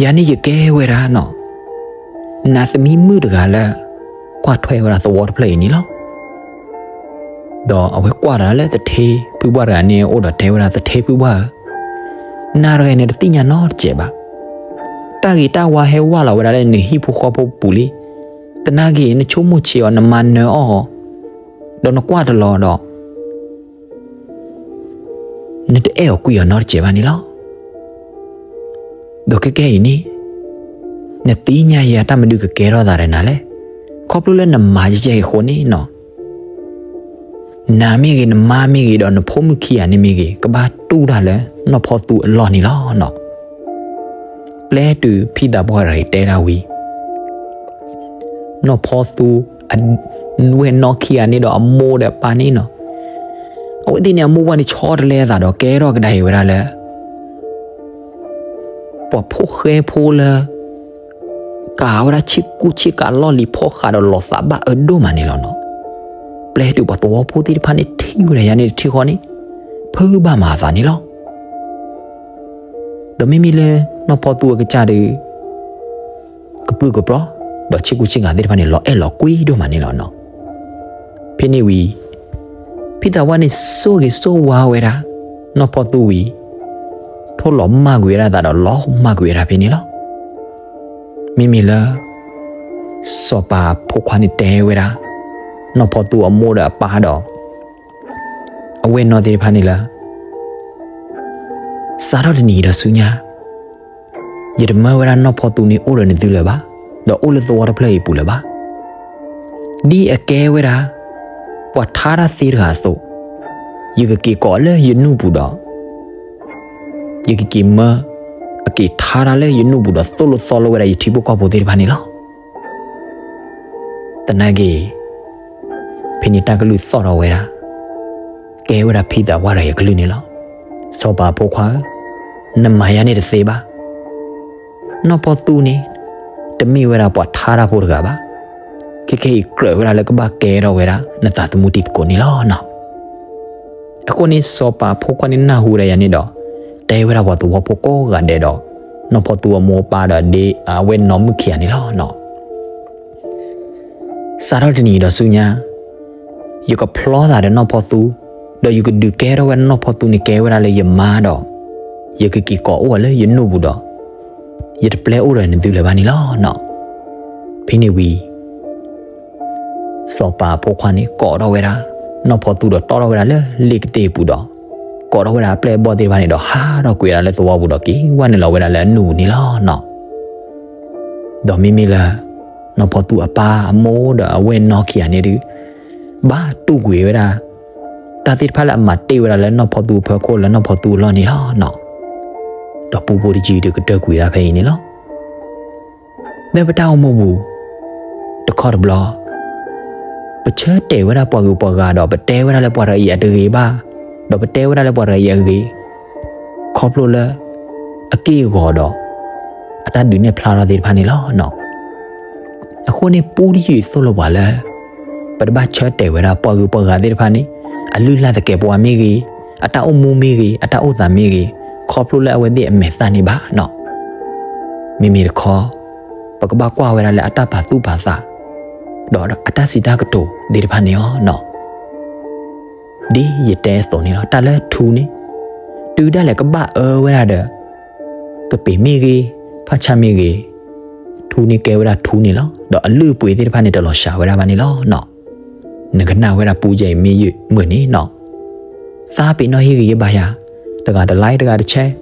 ယၤန့ၣ်ယကဲဝဲဒၣ်နီၤ နးသမံမုၣ်တဂၤလၢ ကွၢ်ထွဲဝဲဒၣ်သဝီတဖျၢၣ်အံၤန့ၣ်လီၤ. ဒီးအဝဲကွၢ်တၢ်လၢသထ့ဖုပှၢ်တဂၤန့ၣ်အိၣ်ဒီးတဲဝဲဒၣ် သထ့ဖုပှၢ်ဧၢ, နၤတဂၤန့ၣ်တသ့ၣ်ညါနီတစဲးဘၣ်. တၢ်ဂ့ၤတၢ်ဝါဟဲဝၢ်လီၤဝဲဒၣ်လၢနဟံၣ်ဖိဃီဖိပူၤလံ. သနာ်က့ နဆိကမိၣ်ဆံးအီၤ နမၤနၢၤအီၤ ဒီးနကွၢ်တလီၤဒီး နတအဲၣ်အီၤကွံာ်အီၤနီတစဲးဘၣ်န့ၣ်လီၤ. ဒီးခဲကနံၣ်အံၤန့ၣ် နသ့ၣ်ညါယဲတၢ်မနုၤကကဲထီၣ်သးဒီးနၤလဲၣ်. ခီဖျိလၢနမၤယဲယဲအံၤအဃိန့ၣ်နီၤ နၤမ့ၢ်ဂ့ၤ နမါမ့ၢ်ဂ့ၤ ဒီးနဖိမုၣ်ခံဂၤန့ၣ်မ့ၢ်ဂ့ၤ ကဘၣ်တူၢ်တၢ်လၢနီၢ်ဖီသူအလီၢ်န့ၣ်လီၤနီၤ. ပျဲတုၤဖံသးပှၢ်တဂၤအံၤတဲဒၣ်ဝံၤ နီၢ်ဖီသူ အဝဲၢ်နီၢ်ခံဂၤန့ၣ်ဒီးအမိၢ်ဒီးအပၢ်န့ၣ်နီၤ, အဝဲသ့ၣ်န့ၣ်အမိၢ်ပှၢ်န့ၣ်ဆီတလဲအသးဒီးကဲထီၣ်ကဒါအံၤဝဲဒၣ်လၢ ပှၤဖိဃဲဖိလၢ ကးဝဲဒၣ်ဆ့ကူဆ့ကၤလီၢ်လံၤဖီဃးဒီးလီၤသးဘၣ်အၢဒိၣ်မးန့ၣ်လီၤနီၤ. ပျဲတုၤပှၤသဝီဖိသ့ၣ်တဖၣ်န့ၣ်ထံၣ်ဝဲဒၣ်ယၤန့ၣ်တထံၣ်ဃီန့ၣ် ဖုးဘၣ်မၤအသးန့ၣ်လီၤ. ဒီးမ့မ့ၢ်လၢနီၢ်ဖီသူအကစၢ်ဒီး ကပြုၢ်ကပြီၤ ဒီးဆ့ကူဆ့ကၤသ့ၣ်တဖၣ်န့ၣ် လီၤအဲၣ်လီၤကွံဒိၣ်မးန့ၣ်လီၤနီၤ. ဖဲန့ၣ်ဝံၤ ဖံသးပှၢ်န့ၣ် ဆိၣ်ဂ့ၤဆိၣ်ဝါဝဲဒၣ် နီၢ်ဖီသူဝံၤ ထိၣ်လီၤမၢ်ကွံာ်ဝဲဒၣ်သးဒီးလီၤမၢ်ကွံာ်ဝဲဒၣ်ဖဲန့ၣ်လီၤ. မ့မ့ၢ်လၢ စီၤပၤဖိခွါန့ၣ်တဲဝဲဒၣ် နီၢ်ဖီသူအမိၢ်ဒီးအပၢ်ဒီး အဝဲၢ်နီၢ်သ့ၣ်တဖၣ်န့ၣ်လၢ စးထီၣ်တနံၤအံၤဒီးဆူညါ ယတမၢဝဲဒၣ်နီၢ်ဖီသူန့ၣ်အိၣ်ဒီးနသုလၢၤဘၣ်, ဒီးအိၣ်လၢသဝီတဖျၢၣ်အံၤအပူၤလၢၤဘၣ်. ဒ်အကဲဝဲဒၣ် ပှၤထါတၢ်သ့တဂၤအသိး, ယကက့ၤကိးအီၤလၢယနူၢ်ပူၤဒီး ယကက့ၤမၢ အက့ၤထါတၢ်လၢယနူၢ်ပူၤဒီးသိၣ်လိသီလိဝဲဒၣ်ယထံဖိကီၢ်ဖိသ့ၣ်တဖၣ်န့ၣ်လီၤ. သနာ်က့ ဖဲန့ၣ်တၢ်ကလုၢ်သီၣ်ထီၣ်ဝဲဒၣ်, ကဲဝဲဒၣ်ဖံသးပှၢ်တဂၤအံၤအကလုၢ်န့ၣ်လီၤ. စီၤပၤဖိခွါဧၢ, နမၤယၤန့ၣ်တသ့ဘၣ်. နီၢ်ဖီသူန့ၣ် တမ့ၢ်ဝဲဒၣ်ပှၤထါတၢ်ဖိတဂၤဘၣ်. ခဲခဲအံၤကြၢးဝဲဒၣ်လၢကဘၣ်ကဲထီၣ်ဝဲဒၣ်နသးသမူတံၤသကိးန့ၣ်လီၤနီၤ. အဃိန့ၣ် စီၤပၤဖိခွါန့ၣ်နၢ်ဟူဝဲဒၣ်ယၤန့ၣ်ဒီး တဲဝဲဒၣ်ပှၤသဝီဖိကိးဂၤဒဲးဒီး နီၢ်ဖီသူအမိၢ်အပၢ်ဒီးဒ်အဝဲၢ်နီၢ်မုၣ်ခံဂၤန့ၣ်လီၤနီၤ. စးထီၣ်တနံၤအံၤဒီးဆူညါ ယကဖျီသးဒီးနီၢ်ဖီသူ, ဒီးယကဒုးကဲထီၣ်ဝဲဒၣ်နီၢ်ဖီသူန့ၣ်ကဲဝဲဒၣ်လၢယမါဒီး ယကက့ၤကိးအိၣ်အီၤလၢယနူၢ်ပူၤဒီး ယတပျဲအိၣ်ဒီးနသုလၢၤဘၣ်န့ၣ်လီၤနီၤ. ဖဲန့ၣ်ဝံၤ စီၤပၤဖိခွါန့ၣ်ကိးထီၣ်ဝဲဒၣ် နီၢ်ဖီသူဒီးတီထီၣ်ဝဲဒၣ်လၢလ့ၣ်ကသ့ၣ်အပူၤဒီး ကိးထီၣ်ဝဲဒၣ်အပျဲၢ်အဘီၣ်သ့ၣ်တဖၣ်န့ၣ်ဒီး ဟးထီၣ်ကွံာ်ဝဲဒၣ်လၢသဝီပူၤဒီးက့ၤဝဲနုာ်လီၤဝဲဒၣ်လၢအနူၢ်ပူၤန့ၣ်လီၤနီၤ. ဒီးမ့မ့ၢ်လၢ နီၢ်ဖီသူအပၢ်အမိၢ်ဒီးအဝဲၢ်နီၢ်ခံဂၤန့ၣ်ဒုး ဘၣ်တူၢ်ကွံာ်ဝဲဒၣ် တၢ်သ့ၣ်တဖၣ်လၢအမၤတ့ၢ်ဝဲဒၣ်လၢနီၢ်ဖီသူအဖီခိၣ်လၢနီၢ်ဖီသူအလီၢ်န့ၣ်လီၤနီၤ. ဒီးပူဖိတယုၢ်ဒုးကတၢၢ်ကွံာ်ဝဲဒၣ်ဖဲအံၤန့ၣ်လီၤ. လၢပတၢ်အိၣ်မူပူၤ တခီတဘျီ ပဆၢတဲာ်ဝဲဒၣ်ပှၤဂုၤပှၤဂၤဒီး ပတဲဝဲဒၣ်လၢပှၤတဂၤအံၤအတဂ့ၤဘၣ်, ဒီးပတဲဝဲဒၣ်လၢပှၤတဂၤအံၤအဂ့ၤ, ခီဖျိလၢ အက့ၢ်အဂီၤဒီး အတၢ်ဒုးနဲၣ်ဖျါထီၣ်သ့ၣ်တဖၣ်န့ၣ်လီၤနီၤ. အဃိန့ၣ် ပူတယုၢ်သိၣ်လိပှၤလၢ ပတဘၣ်ဆၢတဲာ်ဝဲဒၣ်ပှၤဂုၤပှၤဂၤသ့ၣ်တဖၣ်န့ၣ် အလုၢ်အလၢ်သကဲးပဝးမ့ၢ်ဂ့ၤ, အတၢ်အိၣ်မူမ့ၢ်ဂ့ၤ, အတၢ်အိၣ်သးမ့ၢ်ဂ့ၤ, ခီဖျိလၢအဝဲသ့ၣ်အမဲာ်သၣ်န့ၣ်ဘၣ်နီၤ. မ့မ့ၢ်တခီ ပကဘၣ်ကွၢ်ဝဲဒၣ်လၢအတၢ်ပာ်သူၣ်ပာ်သး ဒီးအတၢ်စံးတၢ်ကတိၤသ့ၣ်တဖၣ်န့ၣ်လီၤနီၤ. ဒ်ယတဲအသိးန့ၣ်လီၤ. တၢ်လၢထူန့ၣ် တုၤဒၣ်လဲာ်ကဘၣ်အၢဝဲဒၣ်ဒီး ကပ့ၤမ့ၢ်ဂ့ၤ, ဖၣ်ဆၣ်မ့ၢ်ဂ့ၤ, ထူန့ၣ်ကဲဝဲဒၣ်ထူန့ၣ်လီၤ. ဒီးအလုၢ်အပှ့ၤသ့ၣ်တဖၣ်န့ၣ် တလီၤစှၤဝဲဒၣ်ဘၣ်န့ၣ်လီၤနီၤ. နကနၣ်ဝဲဒၣ်ပူယဲအံၤမ့ၢ်ယမုာ်န့ၣ်နီၤ. သးပ့ၤနီၣ်ဟ့ၣ်ဂံၢ်ဟ့ၣ်ဘါယၤ, တဂၤတlike တဂၤတshare,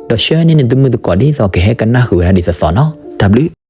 ဒီးshareန့ၢ်နသုမုၣ်သကိးဒ်သိးကဟဲကနၣ်ဃုာ်ဝဲဒၣ်ဒ်သိးသိးနီၤ. တၢ်ဘျုး